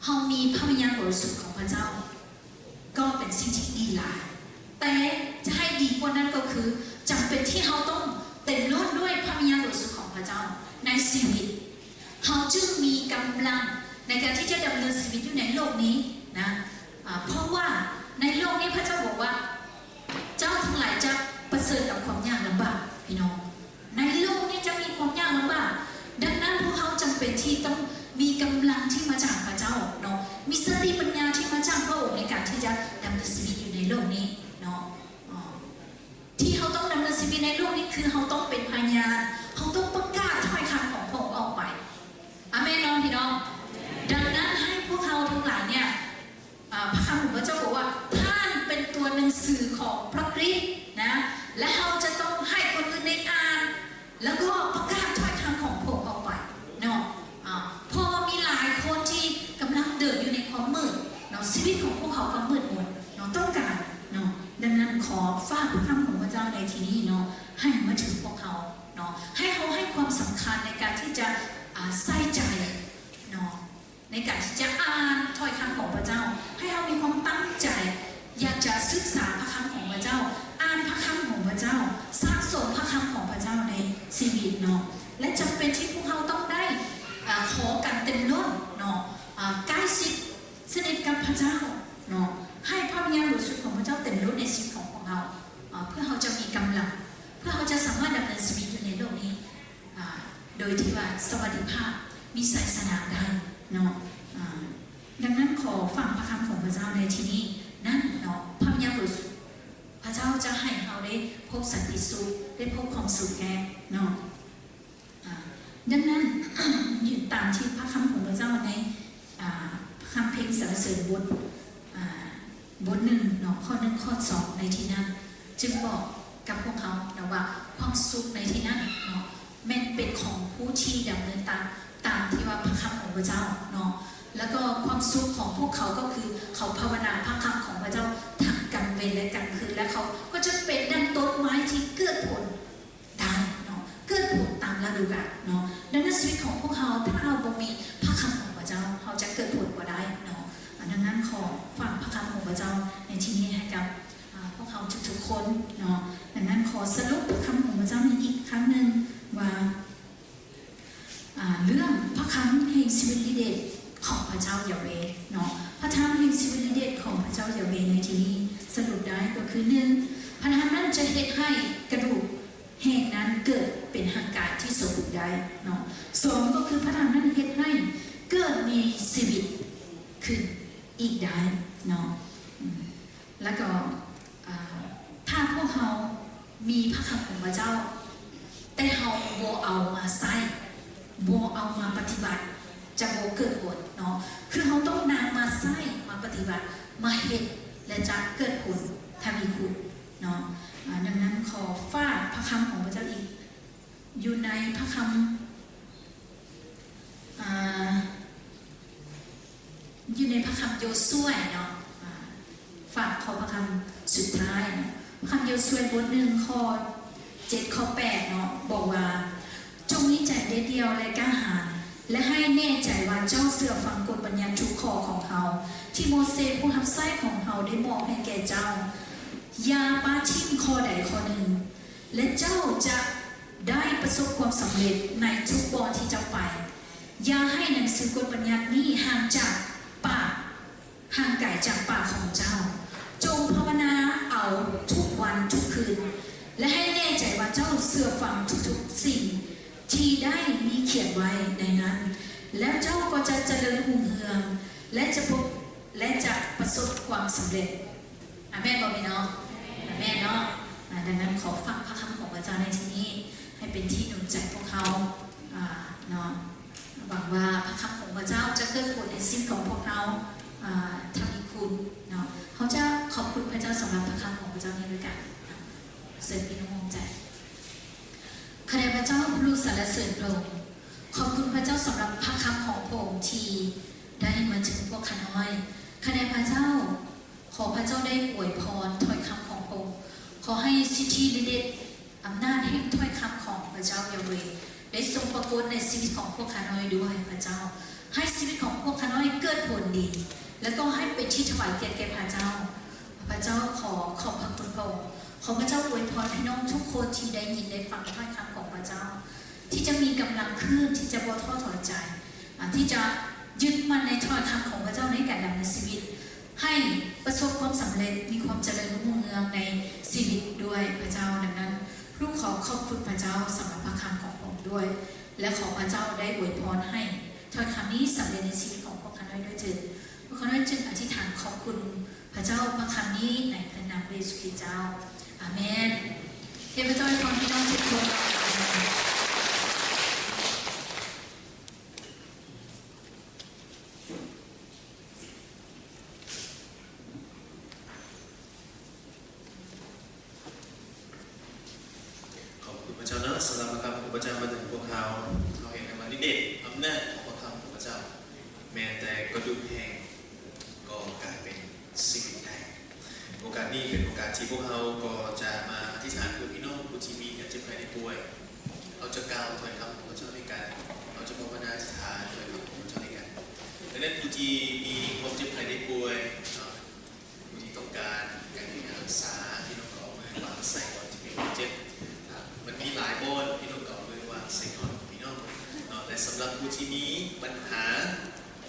ເຮົາມີພະວິນຍານບໍລິສຸດຂອງພະເຈົ້າ, ກໍເປັນສິ່ງທີ່ດີຫຼາຍ. ແຕ່ຈະໃຫ້ດີກວ່ານັ້ນກໍຄື, ຈຳເປັນທີ່ເຮົາຕ້ອງເຕັມລົ້ນດ້ວຍພະວິນຍານບໍລິສຸດຂອງພະເຈົ້າໃນຊີວິດ. ເຮົາຈຶ່ງມີກຳລັງໃນການທີ່ຈະດຳເນີນຊີວິດຢູ່ໃນໂລກນີ້ນະ. ອາ, ເພາະວ່າໃນໂລກນີ້ພະເຈົ້າບອກວ່າ ເຈົ້າທັງຫຼາຍຈະປະເຊີນກັບຄວາມຍາກລຳບາກ, ພີ່ນ້ອງ. ໃນໂລກນີ້ຈະມີຄວາມຍາກລຳບາກ, ດັ່ງນັ້ນພວກເຮົາຈຳເປັນທີ່ຕ້ອງມີກຳລັງທີ່ມາຈາກພະເຈົ້າເນາະ, ມີສະຕິປັນຍາທີ່ມາຈາກພະອົງໃນການທີ່ຈະດຳເນີນຊີວິດຢູ່ໃນໂລກນີ້ເນາະ. ທີ່ເຮົາຕ້ອງດຳເນີນຊີວິດໃນໂລກນີ້ຄືເຮົາຕ້ອງເປັນພະຍານ, ເຮົາຕ້ອງປະກາດຖ້ອຍຄຳຂອງພະອົງອອກໄປ. ອາເມນເນາະ ພີ່ນ້ອງ. ດັ່ງນັ້ນໃຫ້ພວກເຮົາທັງຫຼາຍເນ່ຍ, ອາ, ພະຄຳຂອງພະເຈົ້າບອກວ່າ ທ່ານເປັນຕົວໜັງສືຂອງພະຄຣິດນະ, ແລະ ເຮົາຈະຕ້ອງໃຫ້ຄົນອື່ນໄດ້ອ່ານ ແລ້ວກໍປະກາດຖ້ອຍຄຳຂອງພະອົງອອກໄປເນາະ. ອາ, ເພາະວ່າມີຫຼາຍຄົນທີ່ກຳລັງເດີນຢູ່ໃນຄວາມມືດເນາະ, ຊີວິດຂອງພວກເຂົາກໍມືດມົນເນາະ, ຕ້ອງການເນາະ. ດັ່ງນັ້ນຂໍຝາກພະຄຳຂອງພະເຈົ້າໃນທີ່ນີ້ເນາະ ໃຫ້ມາເຖິງພວກເຮົາເນາະ, ໃຫ້ເຮົາໃຫ້ຄວາມສຳຄັນໃນການທີ່ຈະ, ອາ, ໃສ່ໃຈເນາະ ໃນການທີ່ຈະອ່ານຖ້ອຍຄຳຂອງພະເຈົ້າ, ໃຫ້ເຮົາມີຄວາມຕັ້ງໃຈຢາກຈະສຶກສາພະຄຳຂອງພະເຈົ້າ, ອ່ານພະຄຳຂອງພະເຈົ້າ, ສະສົມພະຄຳຂອງພະເຈົ້າໃນຊີວິດເນາະ. ແລະ ຈຳເປັນທີ່ພວກເຮົາຕ້ອງໄດ້, ອາ, ຂໍການເຕັມລົ້ນເນາະ, ອາ, ໃກ້ຊິດສະໜິດກັບພະເຈົ້າເນາະ, ໃຫ້ພະວິນຍານບໍລິສຸດຂອງພະເຈົ້າເຕັມລົ້ນໃນຊີວິດຂອງພວກເຮົາ, ອາ, ເພື່ອເຮົາຈະມີກຳລັງ, ເພື່ອເຮົາຈະສາມາດດຳເນີນຊີວິດຢູ່ໃນໂລກນີ້ ອາ, ໂດຍທີ່ວ່າສະຫວັດດີພາບ, ມີໄຊຊະນະໄດ້ເນາະ. ອາ, ດັ່ງນັ້ນຂໍຟັງພະຄຳຂອງພະເຈົ້າໃນທີ່ນີ້ນັ້ນເນາະ, ພະວິນຍານບໍລິສຸດ ພະເຈົ້າຈະໃຫ້ເຮົາໄດ້ພົບສັນຕິສຸກ, ໄດ້ພົບຄວາມສຸກແທ້ເນາະ. ອາ, ດັ່ງນັ້ນ ຕາມທີ່ພະຄຳຂອງພະເຈົ້າໃນ, ອາ, ພະຄຳເພງສັນລະເສີນບົດ, ອາ, ບົດໜຶ່ງເນາະ, ຂໍ້ໜຶ່ງ ຂໍ້ສອງ ໃນທີ່ນັ້ນ ຈຶ່ງບອກກັບພວກເຮົາເນາະວ່າ ຄວາມສຸກໃນທີ່ນັ້ນເນາະ ແມ່ນເປັນຂອງຜູ້ທີ່ດຳເນີນຕາມ, ຕາມທີ່ວ່າພະຄຳຂອງພະເຈົ້າເນາະ. ແລ້ວກໍຄວາມສຸກຂອງພວກເຂົາກໍຄື ເຂົາພາວະນາພະຄຳຂອງພະເຈົ້າທັງກາງເວັນ ແລະ ກາງຄືນ, ແລະ ເຂົາກໍຈະເປັນດັ່ງຕົ້ນໄມ້ທີ່ເກີດຜົນ ໄດ້ເນາະ, ເກີດຜົນຕາມລະດູການເນາະ. ດັ່ງນັ້ນຊີວິດຂອງພວກເຮົາ ຖ້າເຮົາບໍ່ມີພະຄຳຂອງພະເຈົ້າ ເຮົາຈະເກີດຜົນບໍ່ໄດ້ເນາະ. ອາ, ດັ່ງນັ້ນຂໍຝາກພະຄຳຂອງພະເຈົ້າໃນທີ່ນີ້ໃຫ້ກັບ, ອາ, ພວກເຮົາທຸກໆຄົນເນາະ. ດັ່ງນັ້ນຂໍສະຫຼຸບພະຄຳຂອງພະເຈົ້າໃຫ້ອີກຄັ້ງໜຶ່ງວ່າ, ອາ, ເລື່ອງພະຄຳແຫ່ງຊີວິດລິເດດຂອງພະເຈົ້າຢາເວເນາະ, ພະທຳແຫ່ງຊີວິດລິເດດຂອງພະເຈົ້າຢາເວໃນທີ່ນີ້ສະຫຼຸບໄດ້ກໍຄື ໜຶ່ງ ພະທຳນັ້ນຈະເຮັດໃຫ້ກະດູກ ແຫ່ງນັ້ນເກີດເປັນຮ່າງກາຍທີ່ສົມບູນໄດ້ເນາະ. ສອງ ກໍຄືພະທຳນັ້ນເຮັດໃຫ້ເກີດມີຊີວິດຂຶ້ນອີກໄດ້ເນາະ. ອາ ແລ້ວກໍ ອາ ຖ້າພວກເຮົາມີພະຄຳຂອງພະເຈົ້າ ແຕ່ເຮົາບໍ່ເອົາມາໃຊ້ ບໍ່ເອົາມາປະຕິບັດ ຈະບໍ່ເກີດຜົນເນາະ. ຄືເຮົາຕ້ອງນຳມາໃຊ້ ມາ ປະຕິບັດມາເຮັດ ແລະ ຈະເກີດຜົນທະວີຄູນເນາະ. ອາ ດັ່ງນັ້ນຂໍຝາກພະຄຳຂອງພະເຈົ້າອີກ ຢູ່ໃນພະຄຳ ອາ ຢູ່ໃນພະຄຳໂຢຊວຍເນາະ ອາ ຝາກຂໍ້ພະຄຳສຸດທ້າຍເນາະ ພະຄຳໂຢຊວຍບົດໜຶ່ງ ຂໍ້ເຈັດ ຂໍ້ແປດເນາະ ບອກວ່າ ຈົ່ງມີໃຈເດັດດ່ຽວ ແລະ ກ້າຫານ ແລະ ໃຫ້ແນ່ໃຈວ່າເຈົ້າເຊື່ອຟັງກົດບັນຍັດທຸກຂໍ້ຂອງເຮົາ ທີ່ໂມເຊຜູ້ຮັບໃຊ້ຂອງເຮົາໄດ້ມອບໃຫ້ແກ່ເຈົ້າ. ຢ່າປະຖິ້ມຂໍ້ໃດຂໍ້ໜຶ່ງ ແລະ ເຈົ້າຈະໄດ້ປະສົບຄວາມສຳເລັດໃນທຸກບ່ອນທີ່ເຈົ້າໄປ. ຢ່າໃຫ້ໜັງສືກົດບັນຍັດນີ້ຫ່າງຈາກປາກ ຫ່າງໄກຈາກປາກຂອງເຈົ້າ. ຈົ່ງພາວະນາເອົາທຸກວັນທຸກຄືນ ແລະ ໃຫ້ແນ່ໃຈວ່າເຈົ້າເຊື່ອຟັງທຸກໆສິ່ງທີ່ໄດ້ມີຂຽນໄວ້ໃນນັ້ນ, ແລ້ວເຈົ້າກໍຈະຈະເລີນຮຸ່ງເຮືອງ ແລະ ຈະພົບ ແລະ ຈະປະສົບຄວາມສຳເລັດ. ອາແມນບໍ່ແມ່ນເນາະ? ອາແມນເນາະ. ອາ ດັ່ງນັ້ນ ຂໍຝາກພະຄຳຂອງພະເຈົ້າໃນທີ່ນີ້ ໃຫ້ເປັນທີ່ໜູນໃຈພວກເຮົາ ອາ ເນາະ. ຫວັງວ່າພະຄຳຂອງພະເຈົ້າຈະເກີດຜົນໃນຊີວິດຂອງພວກເຮົາ ອາ ທະວີຄູນເນາະ. ເຮົາຈະຂອບຄຸນພະເຈົ້າສຳລັບພະຄຳຂອງພະເຈົ້ານີ້ດ້ວຍກັນ ເຊີນພີ່ນ້ອງຮ່ວມໃຈ. ຂ້າແດ່ພະເຈົ້າຜູ້ສາລະເສີນພະອົງ, ຂອບຄຸນພະເຈົ້າສຳລັບພະຄຳຂອງພະອົງທີ່ໄດ້ມາເຖິງພວກຂ້ານ້ອຍ. ຂ້າແດ່ພະເຈົ້າ, ຂໍພະເຈົ້າໄດ້ອວຍພອນຖ້ອຍຄຳຂອງພະອົງ. ຂໍໃຫ້ສິດທິລິດເດດ ອຳນາດແຫ່ງຖ້ອຍຄຳຂອງພະເຈົ້າຢາເວ ໄດ້ຊົງປາກົດໃນຊີວິດຂອງພວກຂ້ານ້ອຍດ້ວຍພະເຈົ້າ. ໃຫ້ຊີວິດຂອງພວກຂ້ານ້ອຍເກີດຜົນດີ ແລະ ກໍໃຫ້ເປັນທີ່ຖວາຍກຽດແກ່ພະເຈົ້າ. ພະເຈົ້າຂໍຂອບພະຄຸນພະອົງ. ຂໍພະເຈົ້າອວຍພອນພີ່ນ້ອງທຸກຄົນທີ່ໄດ້ຍິນໄດ້ຟັງຖ້ອຍຄຳຂອງພະເຈົ້າ ທີ່ຈະມີກຳລັງຂຶ້ນ ທີ່ຈະບໍ່ທໍ້ຖອຍໃຈ ອາ ທີ່ຈະຍຶດໝັ້ນໃນຖ້ອຍຄຳຂອງພະເຈົ້າໃນການດຳເນີນຊີວິດ ໃຫ້ປະສົບຄວາມສຳເລັດ, ມີຄວາມຈະເລີນຮຸ່ງເຮືອງໃນຊີວິດດ້ວຍພະເຈົ້າ. ດັ່ງນັ້ນ ລູກຂໍຂອບຄຸນພະເຈົ້າສຳລັບພະຄຳຂອງພະອົງດ້ວຍ ແລະ ຂໍພະເຈົ້າໄດ້ອວຍພອນໃຫ້ຖ້ອຍຄຳນີ້ສຳເລັດໃນຊີວິດຂອງພວກຂ້ານ້ອຍດ້ວຍເທີ້ນ. ພວກຂ້ານ້ອຍຈຶ່ງອະທິຖານຂອບຄຸນພະເຈົ້າພະຄຳນີ້ໃນພະນາມພະເຢຊູຄຣິດເຈົ້າ. ອາເມນ. ເທພະເຈົ້າອວຍພອນພີ່ນ້ອງທຸກຄົນ. ຂອບຄຸນພະເຈົ້າເນາະ ສຳລັບພະຄຳຂອງພະເຈົ້າມາເຖິງພວກເຮົາ. ເຮົາເຫັນໄດ້ວ່າລິດເດດອຳນາດຂອງພະຄຳຂອງພະເຈົ້າ ແມ່ນແຕ່ກະດູກແຫ້ງກໍກາຍເປັນຊີວິດໄດ້. ໂອກາດນີ້ເປັນໂອກາດທີ່ພວກເຮົາກໍຈະມາອະທິຖານເພື່ອພີ່ນ້ອງຜູ້ທີ່ມີການເຈັບໄຂ້ໄດ້ປ່ວຍ. ເຮົາຈະກ່າວຖ້ອຍຄຳຂອງພະເຈົ້າດ້ວຍກັນ. ເຮົາຈະພາວະນາອະທິຖານຖ້ອຍຄຳຂອງພະເຈົ້າດ້ວຍກັນ. ດັ່ງນັ້ນ ຜູ້ທີ່ມີຄວາມເຈັບໄຂ້ໄດ້ປ່ວຍເນາະ ຜູ້ທີ່ຕ້ອງການການຢູ່ຢາຮັກສາ ພີ່ນ້ອງກໍເອົາມືວາງໃສ່ບ່ອນທີ່ມີຄົນເຈັບ. ມັນມີຫຼາຍບ່ອນ ພີ່ນ້ອງກໍເອົາມືວາງໃສ່ບ່ອນຂອງພີ່ນ້ອງເນາະ. ແລະ ສຳລັບຜູ້ທີ່ມີບັນຫາ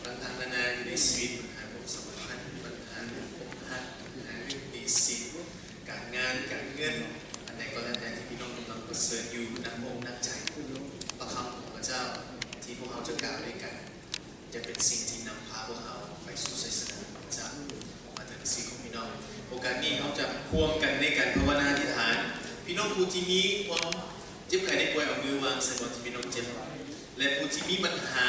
ຕ່າງໆນານາຢູ່ໃນຊີວິດ, ບັນຫາຄວາມສຳພັນ, ບັນຫາເລື່ອງອົກຫັກ, ບັນຫາເລື່ອງໜີ້ສິນ, ການງານ, ການເງິນ, ອັນໃດກໍແລ້ວແຕ່ທີ່ພີ່ນ້ອງກຳລັງປະເຊີນຢູ່, ໜັກອົກໜັກໃຈ, ພະຄຳຂອງພະເຈົ້າທີ່ພວກເຮົາຈະກ່າວດ້ວຍກັນ ຈະເປັນສິ່ງທີ່ນຳພາພວກເຮົາໄປສູ່ໄຊຊະນະຂອງພະເຈົ້າ ມາເຖິງຊີວິດຂອງພີ່ນ້ອງ. ໂອກາດນີ້ເຮົາຈະຮ່ວມກັນໃນການພາວະນາອະທິຖານ. ພີ່ນ້ອງຜູ້ທີ່ມີຄວາມເຈັບໄຂ້ໄດ້ປ່ວຍ ເອົາມືວາງໃສ່ບ່ອນທີ່ພີ່ນ້ອງເຈັບ, ແລະ ຜູ້ທີ່ມີບັນຫາ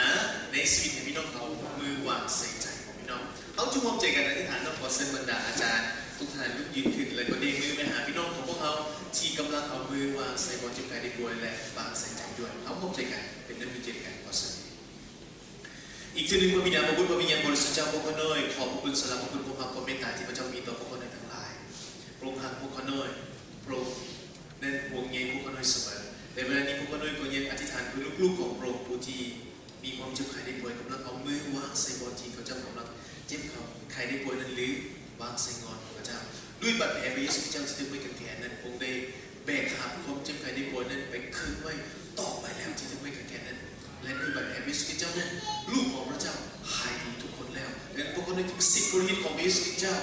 ໃນຊີວິດໃຫ້ພີ່ນ້ອງເອົາມືວາງໃສ່ໃຈຂອງພີ່ນ້ອງ. ເຮົາຈະຮ່ວມໃຈກັນອະທິຖານ. ເຮົາຂໍເຊີນບັນດາອາຈານທຸກທ່ານລຸກຢືນຂຶ້ນ ແລະ ກໍເບມືໄປຫາພີ່ນ້ອງຂອງພວກເຮົາທີ່ກຳລັງເອົາມືວາງໃສ່ບ່ອນເຈັບໄຂ້ໄດ້ປ່ວຍ ແລະ ວາງໃສ່ໃຈດ້ວຍ. ເຮົາຮ່ວມໃຈກັນເປັນນ້ຳໜຶ່ງໃຈດຽວກັນ. ຂໍເຊີນ. ອີກເທື່ອໜຶ່ງ ພະບິດາ, ພະບຸດ, ພະວິນຍານບໍລິສຸດເຈົ້າ, ພວກຂ້ານ້ອຍຂອບພະຄຸນສຳລັບພະຄຸນ, ພະຄຸນ, ພະເມດຕາທີ່ພະເຈົ້າມີຕໍ່ພວກຂ້ານ້ອຍທັງຫຼາຍ. ພະອົງຮັກພວກຂ້ານ້ອຍ, ພະອົງນັ້ນຫ່ວງໃຍພວກຂ້ານ້ອຍສະເໝີ. ໃນເວລານີ້ພວກຂ້ານ້ອຍກໍຍັງອະທິຖານເພື່ອລູກໆຂອງພະອົງຜູ້ທີ່ມີຄວາມເຈັບໄຂ້ໄດ້ປ່ວຍ, ກຳລັງເອົາມືວາງໃສ່ບ່ອນທີ່ເຂົາເຈົ້າກຳລັງເຈັບໄຂ້ໄດ້ປ່ວຍນັ້ນ ຫຼື ວາງໃສ່ງອນຂອງເຂົາເຈົ້າ. ດ້ວຍບາດແຜພະເຢຊູຄຣິດເຈົ້າທີ່ຖືກໄມ້ກາງແຂນນັ້ນ, ພະອົງໄດ້ແບກຫາບຄວາມເຈັບໄຂ້ໄດ້ປ່ວຍນັ້ນໄປເຄິ່ງໄວ້, ຕອກໄປແລ້ວທີ່ຖືກໄມ້ກາງແຂນນັ້ນ. ແລະ ດ້ວຍບາດແຜພະເຢຊູຄຣິດເຈົ້ານັ້ນ, ລູກຂອງພະເຈົ້າຫາຍດີທຸກຄົນແລ້ວ. ແລະ ພວກເຮົາໄດ້ຖືກສິດພະໂລຫິດຂອງພະເຢຊູຄຣິດເຈົ້າ,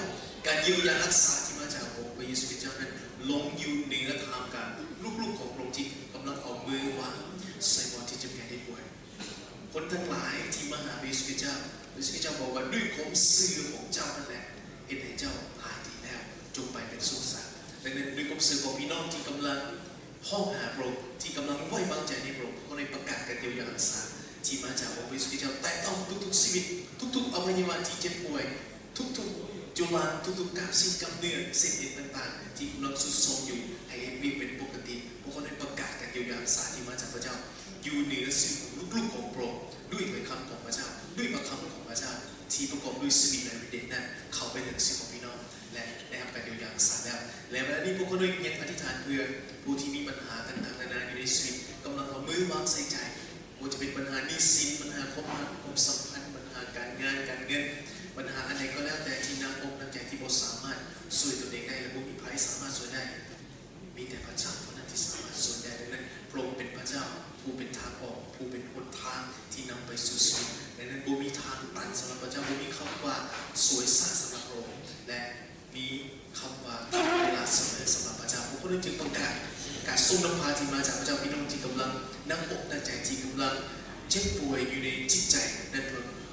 ການຢຽວຢາຮັກສາທີ່ມາຈາກພະອົງພະເຢຊູຄຣິດເຈົ້ານັ້ນ ລົງຢູ່ເໜືອທ່າມກາງລູກໆຂອງພະອົງທີ່ກຳລັງເອົາມືວາງໃສ່ບ່ອນທີ່ເຈັບໄຂ້ໄດ້ປ່ວຍ. ຄົນທັງຫຼາຍທີ່ມາຫາພະເຢຊູຄຣິດເຈົ້າ, ພະເຢຊູຄຣິດເຈົ້າບອກວ່າ ດ້ວຍຄວາມເຊື່ອຂອງເຈົ້ານັ້ນແຫຼະ ເຮັດໃຫ້ເຈົ້າຫາຍດີແລ້ວ, ຈົ່ງໄປເປັນສຸກສາ. ດັ່ງນັ້ນ ດ້ວຍຄວາມເຊື່ອຂອງພີ່ນ້ອງທີ່ກຳລັງຮ້ອງຫາພະອົງ, ທີ່ກຳລັງໄວ້ວາງໃຈໃນພະອົງ, ພວກເຮົາໄດ້ປະກາດການຢຽວຢາຮັກສາທີ່ມາຈາກພະເຢຊູຄຣິດເຈົ້າ ແຕະຕ້ອງທຸກໆຊີວິດ, ທຸກໆອະໄວຍະວະທີ່ເຈັບປ່ວຍ, ທຸກໆຈຸລັງ, ທຸກໆກ້າມຊີ້ນກ້າມເນື້ອ, ເສັ້ນເອັນຕ່າງໆ ທີ່ກຳລັງຊຸດໂຊມຢູ່ ໃຫ້ເຮັດວຽກເປັນປົກກະຕິ. ພວກເຮົາໄດ້ປະກາດການຢຽວຢາຮັກສາທີ່ມາຈາກພະເຈົ້າ ຢູ່ເໜືອຊີວິດຂອງລູກໆຂອງພະອົງ ດ້ວຍຖ້ອຍຄຳຂອງພະເຈົ້າ, ດ້ວຍພະຄຳຂອງພະເຈົ້າ ທີ່ປະກອບດ້ວຍຊີວິດ ແລະ ລິດເດດນັ້ນ ເຂົ້າໄປເຖິງຊີວິດຂອງພີ່ນ້ອງ ແລະ ໄດ້ຮັບການຢຽວຢາຮັກສາແລ້ວ. ແລະ ເວລານີ້ພວກເຮົາໄດ້ຍັງອະທິຖານເພື່ອຜູ້ທີ່ມີບັນຫາຕ່າງໆນານາຢູ່ໃນຊີວິດ, ກຳລັງເອົາມືວາງໃສ່ໃຈ, ບໍ່ວ່າຈະເປັນບັນຫາໜີ້ສິນ, ບັນຫາຄວາມຮັກຄວາມສຳພັນ, ບັນຫາການງານການເງິນ, ບັນຫາອັນໃດກໍແລ້ວແຕ່ທີ່ໜັກອົກໜັກໃຈ ທີ່ບໍ່ສາມາດຊ່ວຍຕົນເອງໄດ້ ແລະ ບໍ່ມີໃຜສາມາດຊ່ວຍໄດ້. ມີແຕ່ພະເຈົ້າເທົ່ານັ້ນທີ່ສາມາດຊ່ວຍໄດ້. ດັ່ງນັ້ນ ພະອົງເປັນພະເຈົ້າຜູ້ເປັນທາງອອກ, ຜູ້ເປັນຫົນທາງທີ່ນຳໄປສູ່ຊີວິດ. ດັ່ງນັ້ນ ບໍ່ມີທາງຕັນສຳລັບພະເຈົ້າ, ບໍ່ມີຄຳວ່າສວຍຊາກສຳລັບພະອົງ ແລະ ມີຄຳວ່າເວລາສະເໝີສຳລັບພະເຈົ້າ. ພວກເຮົາຈຶ່ງປະກາດການຊົງນຳພາທີ່ມາຈາກພະເຈົ້າ. ພີ່ນ້ອງທີ່ກຳລັງໜັກອົກໜັກໃຈ, ທີ່ກຳລັງເຈັບປ່ວຍຢູ່ໃນຈິດໃຈນັ້ນ,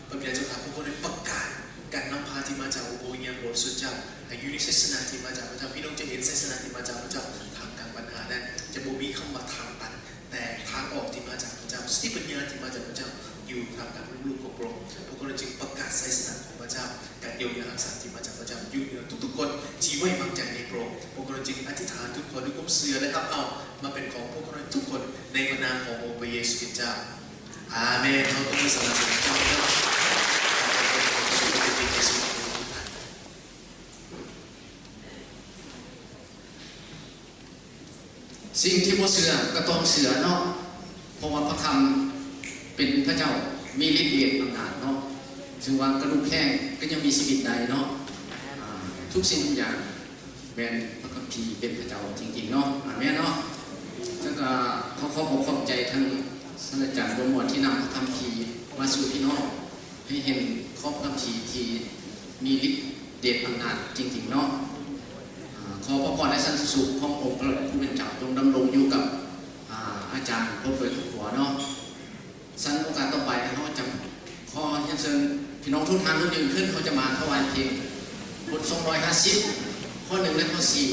ພະບິດາເຈົ້າຂ້າ, ພວກເຮົາໄດ້ປະກາດການນຳພາທີ່ມາຈາກອົງພະວິນຍານບໍລິສຸດເຈົ້າ ໃຫ້ຢູ່ໃນໄຊຊະນະທີ່ມາຈາກພະເຈົ້າ. ພີ່ນ້ອງຈະເຫັນໄຊຊະນະທີ່ມາຈາກພະເຈົ້າ. ທ່າມກາງບັນຫານັ້ນ ຈະບໍ່ມີຄຳວ່າທາງຕັນ, ແຕ່ທາງອອກທີ່ມາຈາກພະເຈົ້າ, ສະຕິປັນຍາທີ່ມາຈາກພະເຈົ້າ ຢູ່ທ່າມກາງລູກໆຂອງພະອົງ. ພວກເຮົາຈຶ່ງປະກາດໄຊຊະນະຂອງພະເຈົ້າ, ການຢຽວຢາຮັກສາທີ່ມາຈາກພະເຈົ້າ ຢູ່ເໜືອທຸກໆຄົນທີ່ໄວ້ວາງໃຈໃນພະອົງ. ພວກເຮົາຈຶ່ງອະທິຖານທຸກຄົນດ້ວຍຄວາມເຊື່ອ ແລະ ຮັບເອົາມາເປັນຂອງພວກເຮົາທຸກຄົນ ໃນພະນາມຂອງອົງພະເຢຊູຄຣິສເຈົ້າ. ອາເມນ. ເຮົາຕົບມືສັນລະເສີນພະເຈົ້າ. ສິ່ງທີ່ບໍ່ເຊື່ອກໍຕ້ອງເຊື່ອເນາະ, ເພາະວ່າພະຄຳເປັນພະເຈົ້າ ມີລິດເດດອຳນາດເນາະ, ເຊິ່ງວ່າກະດູກແຫ້ງກໍຍັງມີຊີວິດໄດ້ເນາະ. ອາ ທຸກສິ່ງທຸກຢ່າງແມ່ນພະຄຳພີເປັນພະເຈົ້າຈິງໆເນາະ. ອາເມນເນາະ. ເຊິ່ງກໍຂໍຂອບອົກຂອບໃຈທ່ານສາດສະດາຈານບົວມ່ວນ ທີ່ນຳພະຄຳພີມາສູ່ພີ່ນ້ອງ ໃຫ້ເຫັນຂອບຄຳທີ່ທີ່ມີລິດເດດອຳນາດຈິງໆເນາະ. ອາ ຂໍພະພອນ ແລະ ສັນຕິສຸກຂອງອົງພະຜູ້ເປັນເຈົ້າ ຈົ່ງດຳລົງຢູ່ກັບ ອາ ອາຈານ ພ້ອມດ້ວຍຄອບຄົວເນາະ. ຊັ້ນໂອກາດຕໍ່ໄປ ເຮົາຈະຂໍຮຽນເຊີນພີ່ນ້ອງທຸກທ່ານລຸກຢືນຂຶ້ນ, ເຮົາຈະມາຖວາຍເພງ ບົດສອງຮ້ອຍຫ້າສິບ ຂໍ້ໜຶ່ງ ແລະ ຂໍ້ສີ່.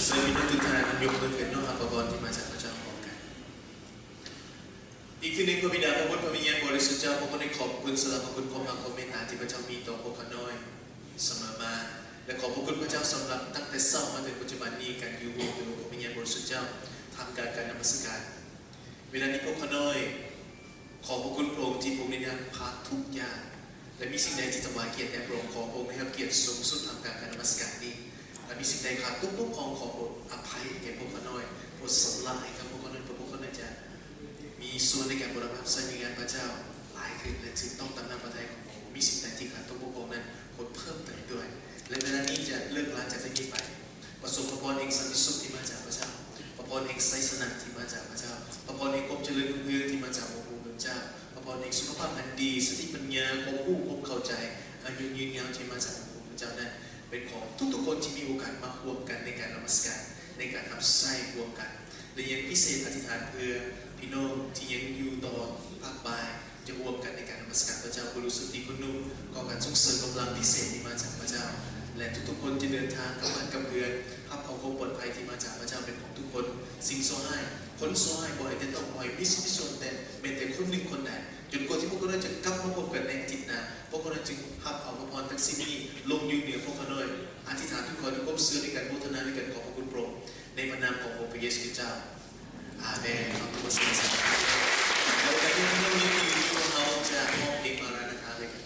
ເຊີນພີ່ນ້ອງທຸກທ່ານຍົກມືຂຶ້ນ ເຮົາຮັບພະພອນທີ່ມາຈາກພະເຈົ້າພ້ອມກັນ. ອີກເທື່ອໜຶ່ງ ພະບິດາ, ພະບຸດ, ພະວິນຍານບໍລິສຸດເຈົ້າ, ພວກເຮົາໄດ້ຂອບຄຸນສຳລັບພະຄຸນ, ຄວາມຮັກ, ຄວາມເມດຕາທີ່ພະເຈົ້າມີຕໍ່ພວກຂ້ານ້ອຍສະເໝີມາ ແລະ ຂອບພະຄຸນພະເຈົ້າສຳລັບຕັ້ງແຕ່ເຊົ້າມາເຖິງປັດຈຸບັນນີ້ ການຢູ່ຮ່ວມໂດຍອົງພະວິນຍານບໍລິສຸດເຈົ້າ. ທ່າມກາງການນະມັດສະການ. ເວລານີ້ພວກຂ້ານ້ອຍ ຂອບພະຄຸນພະອົງທີ່ພະອົງໄດ້ນຳພາທຸກຢ່າງ ແລະ ມີສິ່ງໃດທີ່ຖວາຍກຽດແດ່ພະອົງ, ຂໍພະອົງໄດ້ຮັບກຽດສູງສຸດທ່າມກາງການນະມັດສະການນີ້ ແລະ ມີສິ່ງໃດຂາດຕົກບົກຜ່ອງ, ຂໍໂປດອະໄພແກ່ພວກຂ້ານ້ອຍ, ໂປດສຳລະໃຫ້ກັບພວກຂ້ານ້ອຍ ເພື່ອພວກຂ້ານ້ອຍຈະມີສ່ວນໃນການບູລະນະພາບໃຊ້ໃນງານພະເຈົ້າຫຼາຍຂຶ້ນ ແລະ ຖືກຕ້ອງຕາມນ້ຳພະໄທຂອງພະອົງ. ມີສິ່ງໃດທີ່ຂາດຕົກບົກຜ່ອງນັ້ນ ໂປດເພີ່ມເຕີມດ້ວຍ ແລະ ເວລານີ້ຈະເລີກລາຈາກທີ່ນີ້ໄປ ປະສົບພະພອນແຫ່ງສັນຕິສຸກທີ່ມາຈາກພະເຈົ້າ, ພະພອນແຫ່ງໄຊຊະນະທີ່ມາຈາກພະເຈົ້າ, ພະພອນແຫ່ງຄວາມຈະເລີນຮຸ່ງເຮືອງທີ່ມາຈາກອົງພະຜູ້ເປັນເຈົ້າ, ພະພອນແຫ່ງສຸຂະພາບອັນດີ, ສະຕິປັນຍາ, ຄວາມຮູ້, ຄວາມເຂົ້າໃຈ, ອາຍຸຍືນຍາວທີ່ມາຈາກອົງພະຜູ້ເປັນເຈົ້ານັ້ນ ເປັນຂອງທຸກໆຄົນທີ່ມີໂອກາດມາຮ່ວມກັນໃນການນະມັດສະການ, ໃນການຮັບໃຊ້ຮ່ວມກັນ. ແລະ ຍັງພິເສດອະທິຖານເພື່ອພີ່ນ້ອງທີ່ຍັງຢູ່ຕໍ່ພາກບ່າຍ ຈະຮ່ວມກັນໃນການນະມັດສະການພະເຈົ້າ. ບຸລຸດສຸດທີ່ຄຸນນຸ່ມ ຂໍການສົ່ງເສີມກຳລັງພິເສດທີ່ມາຈາກພະເຈົ້າ ແລະ ທຸກໆຄົນທີ່ເດີນທາງກັບບ້ານກັບເຮືອນ ຮັບເອົາຄວາມປອດໄພທີ່ມາຈາກພະເຈົ້າເປັນຂອງທຸກຄົນ. ສິ່ງຊົ່ວຮ້າຍ, ຄົນຊົ່ວຮ້າຍບໍ່ໃຫ້ແຕະຕ້ອງ, ບໍ່ໃຫ້ມີສ່ວນມີສ່ວນແຕະແມ້ແຕ່ຄົນໜຶ່ງຄົນໃດ, ຈົນກວ່າທີ່ພວກເຮົາຈະກັບມາພົບກັນໃນອາທິດໜ້າ. ພວກເຮົາຈຶ່ງຮັບເອົາພະພອນທັງສິ້ນນີ້ລົງຢູ່ເໜືອພວກຂ້ານ້ອຍ. ອະທິຖານທຸກຂໍ້ດ້ວຍຄວາມເຊື່ອ ໃນການໂມທະນາ ໃນການຂອບພະຄຸນພະອົງ ໃນພະນາມຂອງພະເຢຊູຄຣິດເຈົ້າ. ອາເມນ. ເຮົາທຸກຄົນສາທຸ. ແລ້ວກະເດີນທາງລົງນີ້ ພວກເຮົາຈະຮ້ອງເພງມາຣານາທາດ້ວຍກັນ.